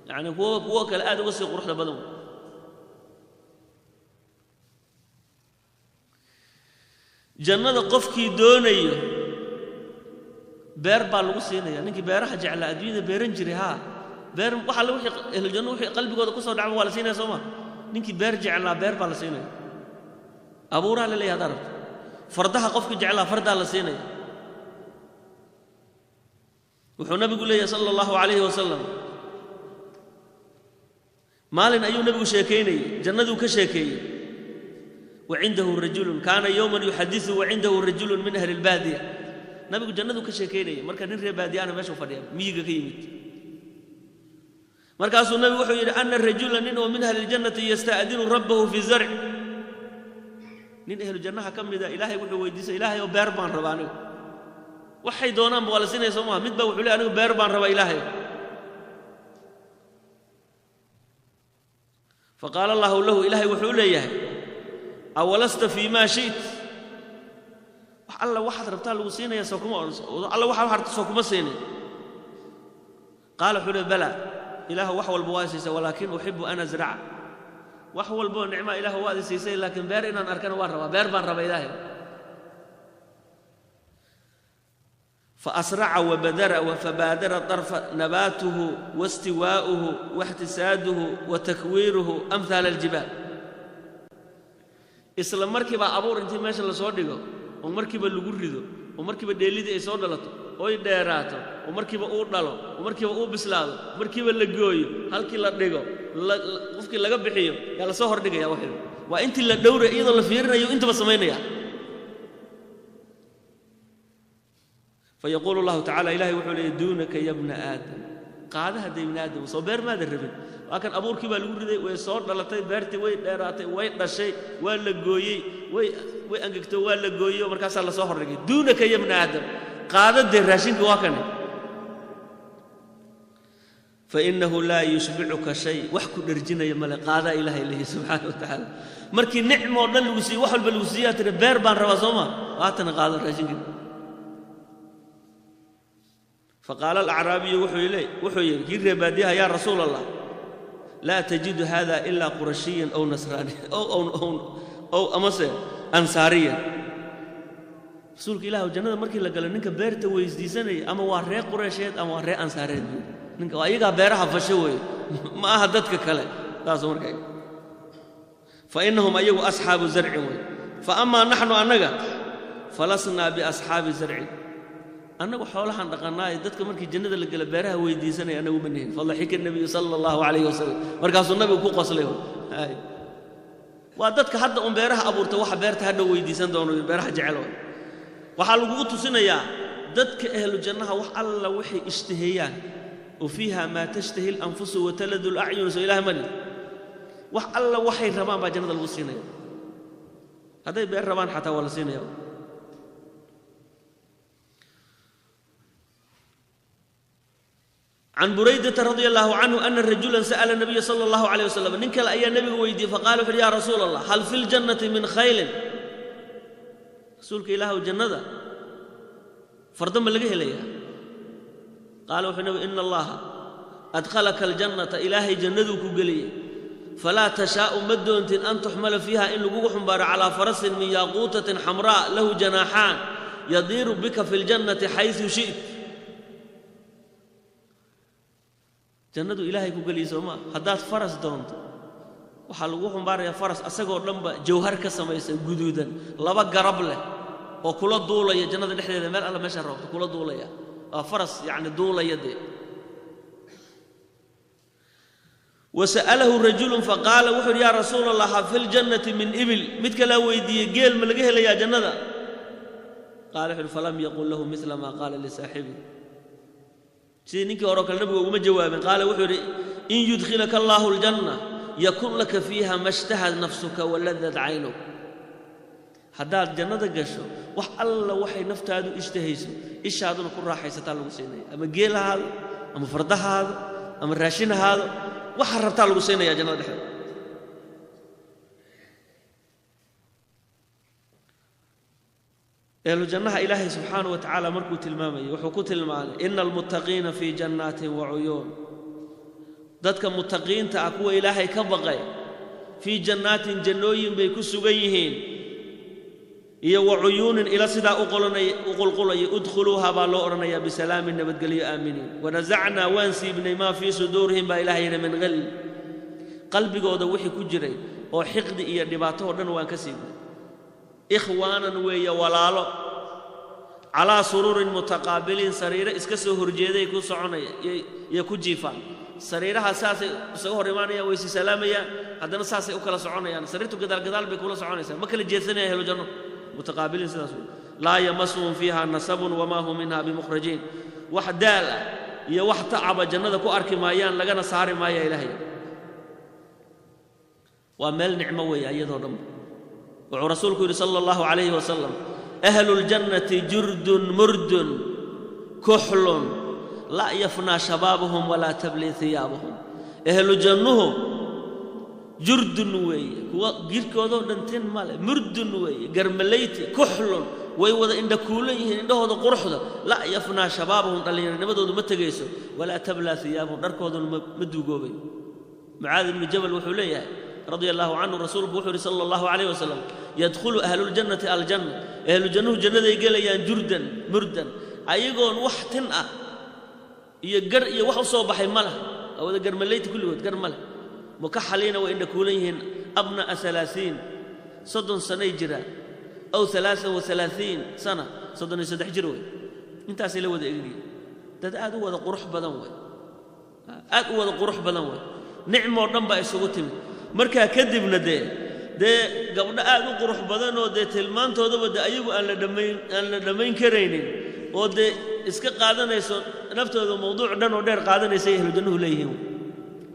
Yacni kuwo kale aad uga sii quruxda badan wey. Jannada qofkii doonayo beer baa lagu siinaya. Ninkii beeraha jeclaa, adduunyada beeran jiray, haa, beer wax alle wixii ehlujanno wixii qalbigooda ku soo dhacba waa la siinaya, soo ma? Ninkii beer jeclaa beer baa la siinaya, abuuraha la leeyahay haddaa rabto. Fardaha qofkii jeclaa fardaa la siinaya. Wuxuu nabigu leeyahay sala allahu calayhi wasalam, maalin ayuu nabigu sheekaynayey, jannaduu ka sheekeeyey. Wacindahu rajulun kaana yowman yuxadiثu wacindahu rajulun min ahli اlbaadiya. Nabigu jannaduu ka sheekaynayay, marka nin reer baadiyaana meeshuu fadhiya, miyiga ka yimid. Markaasuu nabigu wuxuu yidhi: ana rajula, nin oo min ahli اljannati, yasta'dinu rabbahu fi zarc. Nin ehlu jannaha ka mida Ilaahay wuxuu weydiisay: Ilaahay oo, beer baan rabaa anigu. Waxay doonaanba waa la siinaya, soo maha? Mid baa wuxuu leey: anigu beer baan rabaa, Ilaahay. Faqaala allahu lahu, Ilaahay wuxuu leeyahay: awalasta fii maa shi't? Wax alla waxaad rabtaa lagu siinaya, soo kuma alla waxa rabta soo kuma siinin? Qaala wuxuu leey: bala, Ilaahu, wax walba waa siisay, walaakin uxibu an azraca. Wax walboo nicmaa Ilaahu waad i siisay, laakiin beer inaan arkana waan rabaa, beer baan rabaa, Ilaahay. Faasraca wabadara fabaadara طarfa nabaatuhu waاstiwaa'uhu waاxtisaaduhu wa takwiiruhu amhaala aljibaal. Isla markiiba abuur intii meesha lasoo dhigo oo markiiba lagu rido oo markiiba dheellidii ay soo dhalato oy dheeraato oo markiiba uu dhalo oo markiiba uu bislaado, markiiba la gooyo, halkii la dhigo, qofkii laga bixiyo yaa lasoo hordhigaya. Waxii waa intii la dhowray iyadoo la fiirinayo intaba samaynaya. Fayaquulu allahu tacala, Ilahay wuxuu leeyay: duunaka ya bna aadam, qaada hadda ibni aadam, soo beer maada rabin? Waa kan, abuurkii baa lagu riday, way soo dhalatay beertii, way dheeraatay, way dhashay, waa la gooyey, way angegto, waa la gooyeyo, markaasaa lasoo hordhigay. Duunaka ya bna aadam, qaada dee raashinka waa kane. Fainahu laa yushbicuka shay, wax ku dherjinaya male, qaadaa Ilahay leeyahy subxaana wa tacaala. Markii nicmoo dhan lagu siiyey, wax walba lagu siiyaa, tiri beer baan rabaa, soo ma? Waatana, qaado raashinka. Faqaala alacraabiyu, wuxuu yidhi kii reer baadiyaha: yaa Rasuul Allah, laa tajidu hada ilaa qurashiyan aw nasraani ow amase ansaariyan. Rasuulka Ilah, jannada markii la galo ninka beerta weydiisanaya ama waa reer Qureysheed ama waa reer Ansaareed buuri. Ninka waa iyagaa beeraha fasho weeye, ma aha dadka kale saas marka. Fa innahum, ayagu, asxaabu zarcin wey. Fa amaa naxnu, annaga, falasnaa biasxaabi zarcin, annagu xoolahan dhaqannaaye, dadka markii jannada la gala beeraha weydiisanaya annagu ma nihin. Fadaxika nabiyu sala allahu calayhi wasalam, markaasuu nabigu ku qoslay. Waa dadka hadda un beeraha abuurta waxa beerta hadhow weydiisan doono, beeraha jecel way. Waxaa lagugu tusinayaa dadka ehlu jannaha wax alla waxay ishtaheeyaan, wa fiiha maa tashtahi alanfusu wataladu lacyunu, soo Ilaah mali? Wax alla waxay rabaan baa jannada lagu siinaya. Hadday beer rabaan xataa waa la siinaya. Can Buraydata radia allahu canhu ana rajulan sa'ala nabiya sala allahu calayh wasalam, nin kale ayaa nebiga weydiiyey, faqala wuxu uhi yaa rasuula allah, hal fi ljannati min khaylin? Rasuulka ilaahow, jannada fardo ma laga helayaa? Qaala wuxuu nabigu, ina allaha adkhalaka aljannata, ilaahay jannaduu ku geliyey, falaa tashaa'u, ma doontin, an tuxmala fiiha, in lagugu xumbaaro, calaa farasin min yaaquutatin xamraa lahu janaaxaan yadiiru bika fi ljannati xaysu shi't. Jannadu ilaahay ku geliyey soo maa, haddaad faras doonto waxaa lagu xumbaarayaa faras asagoo dhanba jawhar ka samaysan, guduudan, laba garab leh, oo kula duulaya jannada dhexdeeda, meel alla meesha roobto kula duulaya. Waa faras yacni duulaya dee. Wasa'alahu rajulun faqaala, wuxuu yidhi yaa rasuula allah, ha fi ljannati min ibil? Mid kalaa weydiiyey, geel ma laga helayaa jannada? Qaala wuxu uhi, falam yaqul lahu mila maa qaala lisaaxibi, sidii ninkii hore o kale nabigu uguma jawaabin. Qaala wuxuu yidhi, in yudkhilaka allaahu aljanna yakun laka fiiha ma ishtahad nafsuka waladad caynuk. Haddaad jannada gasho, wax alla waxay naftaadu ishtahayso, ishaaduna ku raaxaysataa lagu siinaya, ama geel ahaado, ama farda ahaado, ama raashin ahaado, waxaa rabtaa lagu siinaya jannada dhexdeeda. Ehlu jannaha ilaahay subxaanahu wa tacaala markuu tilmaamayay wuxuu ku tilmaamay, ina almuttaqiina fii jannaatin wa cuyuun. Dadka muttaqiinta ah, kuwa ilaahay ka baqay, fii jannaatin, jannooyin bay ku sugan yihiin, iyo wa cuyuunin, ila sidaa u qulqulaya. Udkhuluuha baa loo odhanayaa, bisalaamin, nabadgelyo, aaminiin. Wanasacnaa, waan siibnay, maa fii suduurihim baa ilahay yidhi, min qil, qalbigooda wixii ku jiray oo xiqdi iyo dhibaato oo dhan waan ka siibnay. Ikhwaanan weeye, walaalo, calaa suruurin mutaqaabiliin, sariiro iska soo horjeeday ku soconaya iyo ku jiifaan. Sariiraha saasay isaga hor imaanayaan, way si salaamayaan, haddana saasay u kala soconayaan. Sariirtu gadaal gadaal bay kula soconaysaa, ma kala jeedsanayaan helo janno. Mutaqaabiliin sidaas wey. Laa yamasuhum fiiha nasabun wamaa hum minha bimukhrajiin. Wax daal ah iyo wax tacaba jannada ku arki maayaan, lagana saari maaya. Ilaahay waa meel nicmo weeye iyadoo dhanba. Wuxuu rasuulku yidhi sala allahu calayhi wasalam, ahlu ljannati jurdun murdun kuxlun laa yafnaa shabaabuhum walaa tablii hiyaabuhum. Ehlu jannuhu jurdun weeye, kuwa jirkoodoo dhan tin male, murdun weeye, garmalayti, kuxlun, way wada indha kuulan yihiin, indhahooda quruxda. Laa yafnaa shabaabuhum, dhallinyaronimadoodu ma tegayso, walaa tablaa hiyaabuhum, dharkooduna ma duugoobay. Mucaad ibnu Jabal wuxuu leeyahay radia allahu canhu, rasuulku wuxuu yidhi sala allahu calayh wasalam, yadkhulu ahluljannati aljanna, ahlu jannuhu jannaday gelayaan, jurdan murdan, ayagoon wax tin ah iyo gar iyo wax u soo baxay ma laha, waa wada garmalayti kulligood, gar ma leh. Mukaxaliina, way indha kuulan yihiin, abna'a alaaiin, 30 sanay jiraan, aw 33 sana, 33 jir wey, intaasay la wada egegyihin. Dad aad u wada qurux badan wey, aad u wada qurux badan wey. Nicmoo dhan baa isugu timid. Markaa kadibna dee gabdho aad u qurux badanoo dee tilmaantoodaba dee ayagu aan la dhammayn karaynin, oo dee iska qaadanayso naftooda mawduuc dhan oo dheer qaadanaysay ahlu jannuhu leeyihiin.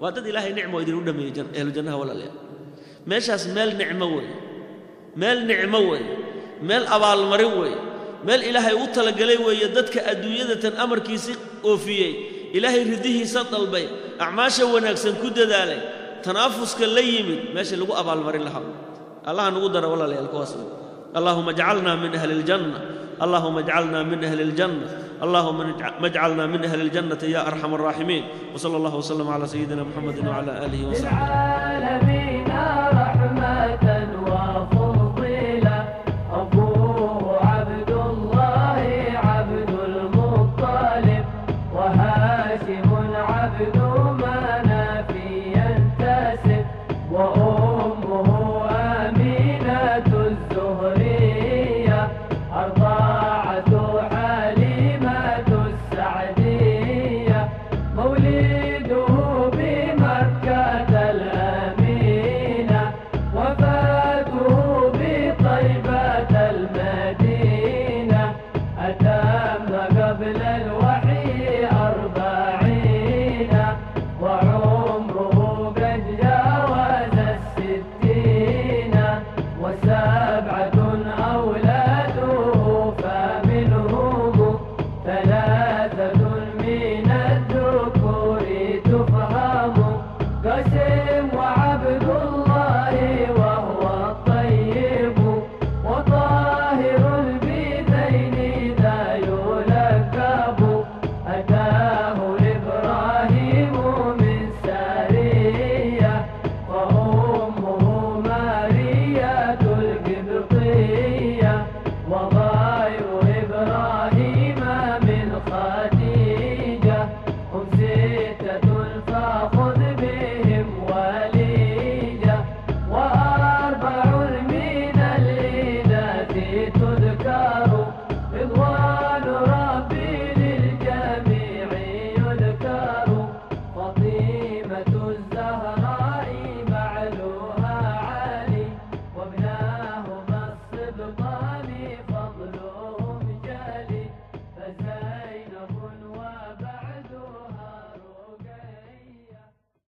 Waa dad ilaahay nicmo idinu dhameeyey ahlu jannaha. Walaalayaal, meeshaas meel nicmo weeye, meel nicmo weeye, meel abaalmarin weeye, meel ilaahay u talagalay weeye dadka adduunyada tan amarkiisii oofiyey, ilaahay ridihiisa dalbay, acmaasha wanaagsan ku dadaalay, tanaafuska la yimid, meesha lagu abaalmarin lahaa. Allaha nugu dara walaalayaal kuwaas wey. Allahuma ajcalna min ahli aljanna, allahuma ajcalna min ahli aljanna, allahuma ajcalna min ahli aljannati ya arxam arraaximiin. Wsala allah wslam cala sayidina muxamedi wcala aalihi wsaxbihi. للعالمين.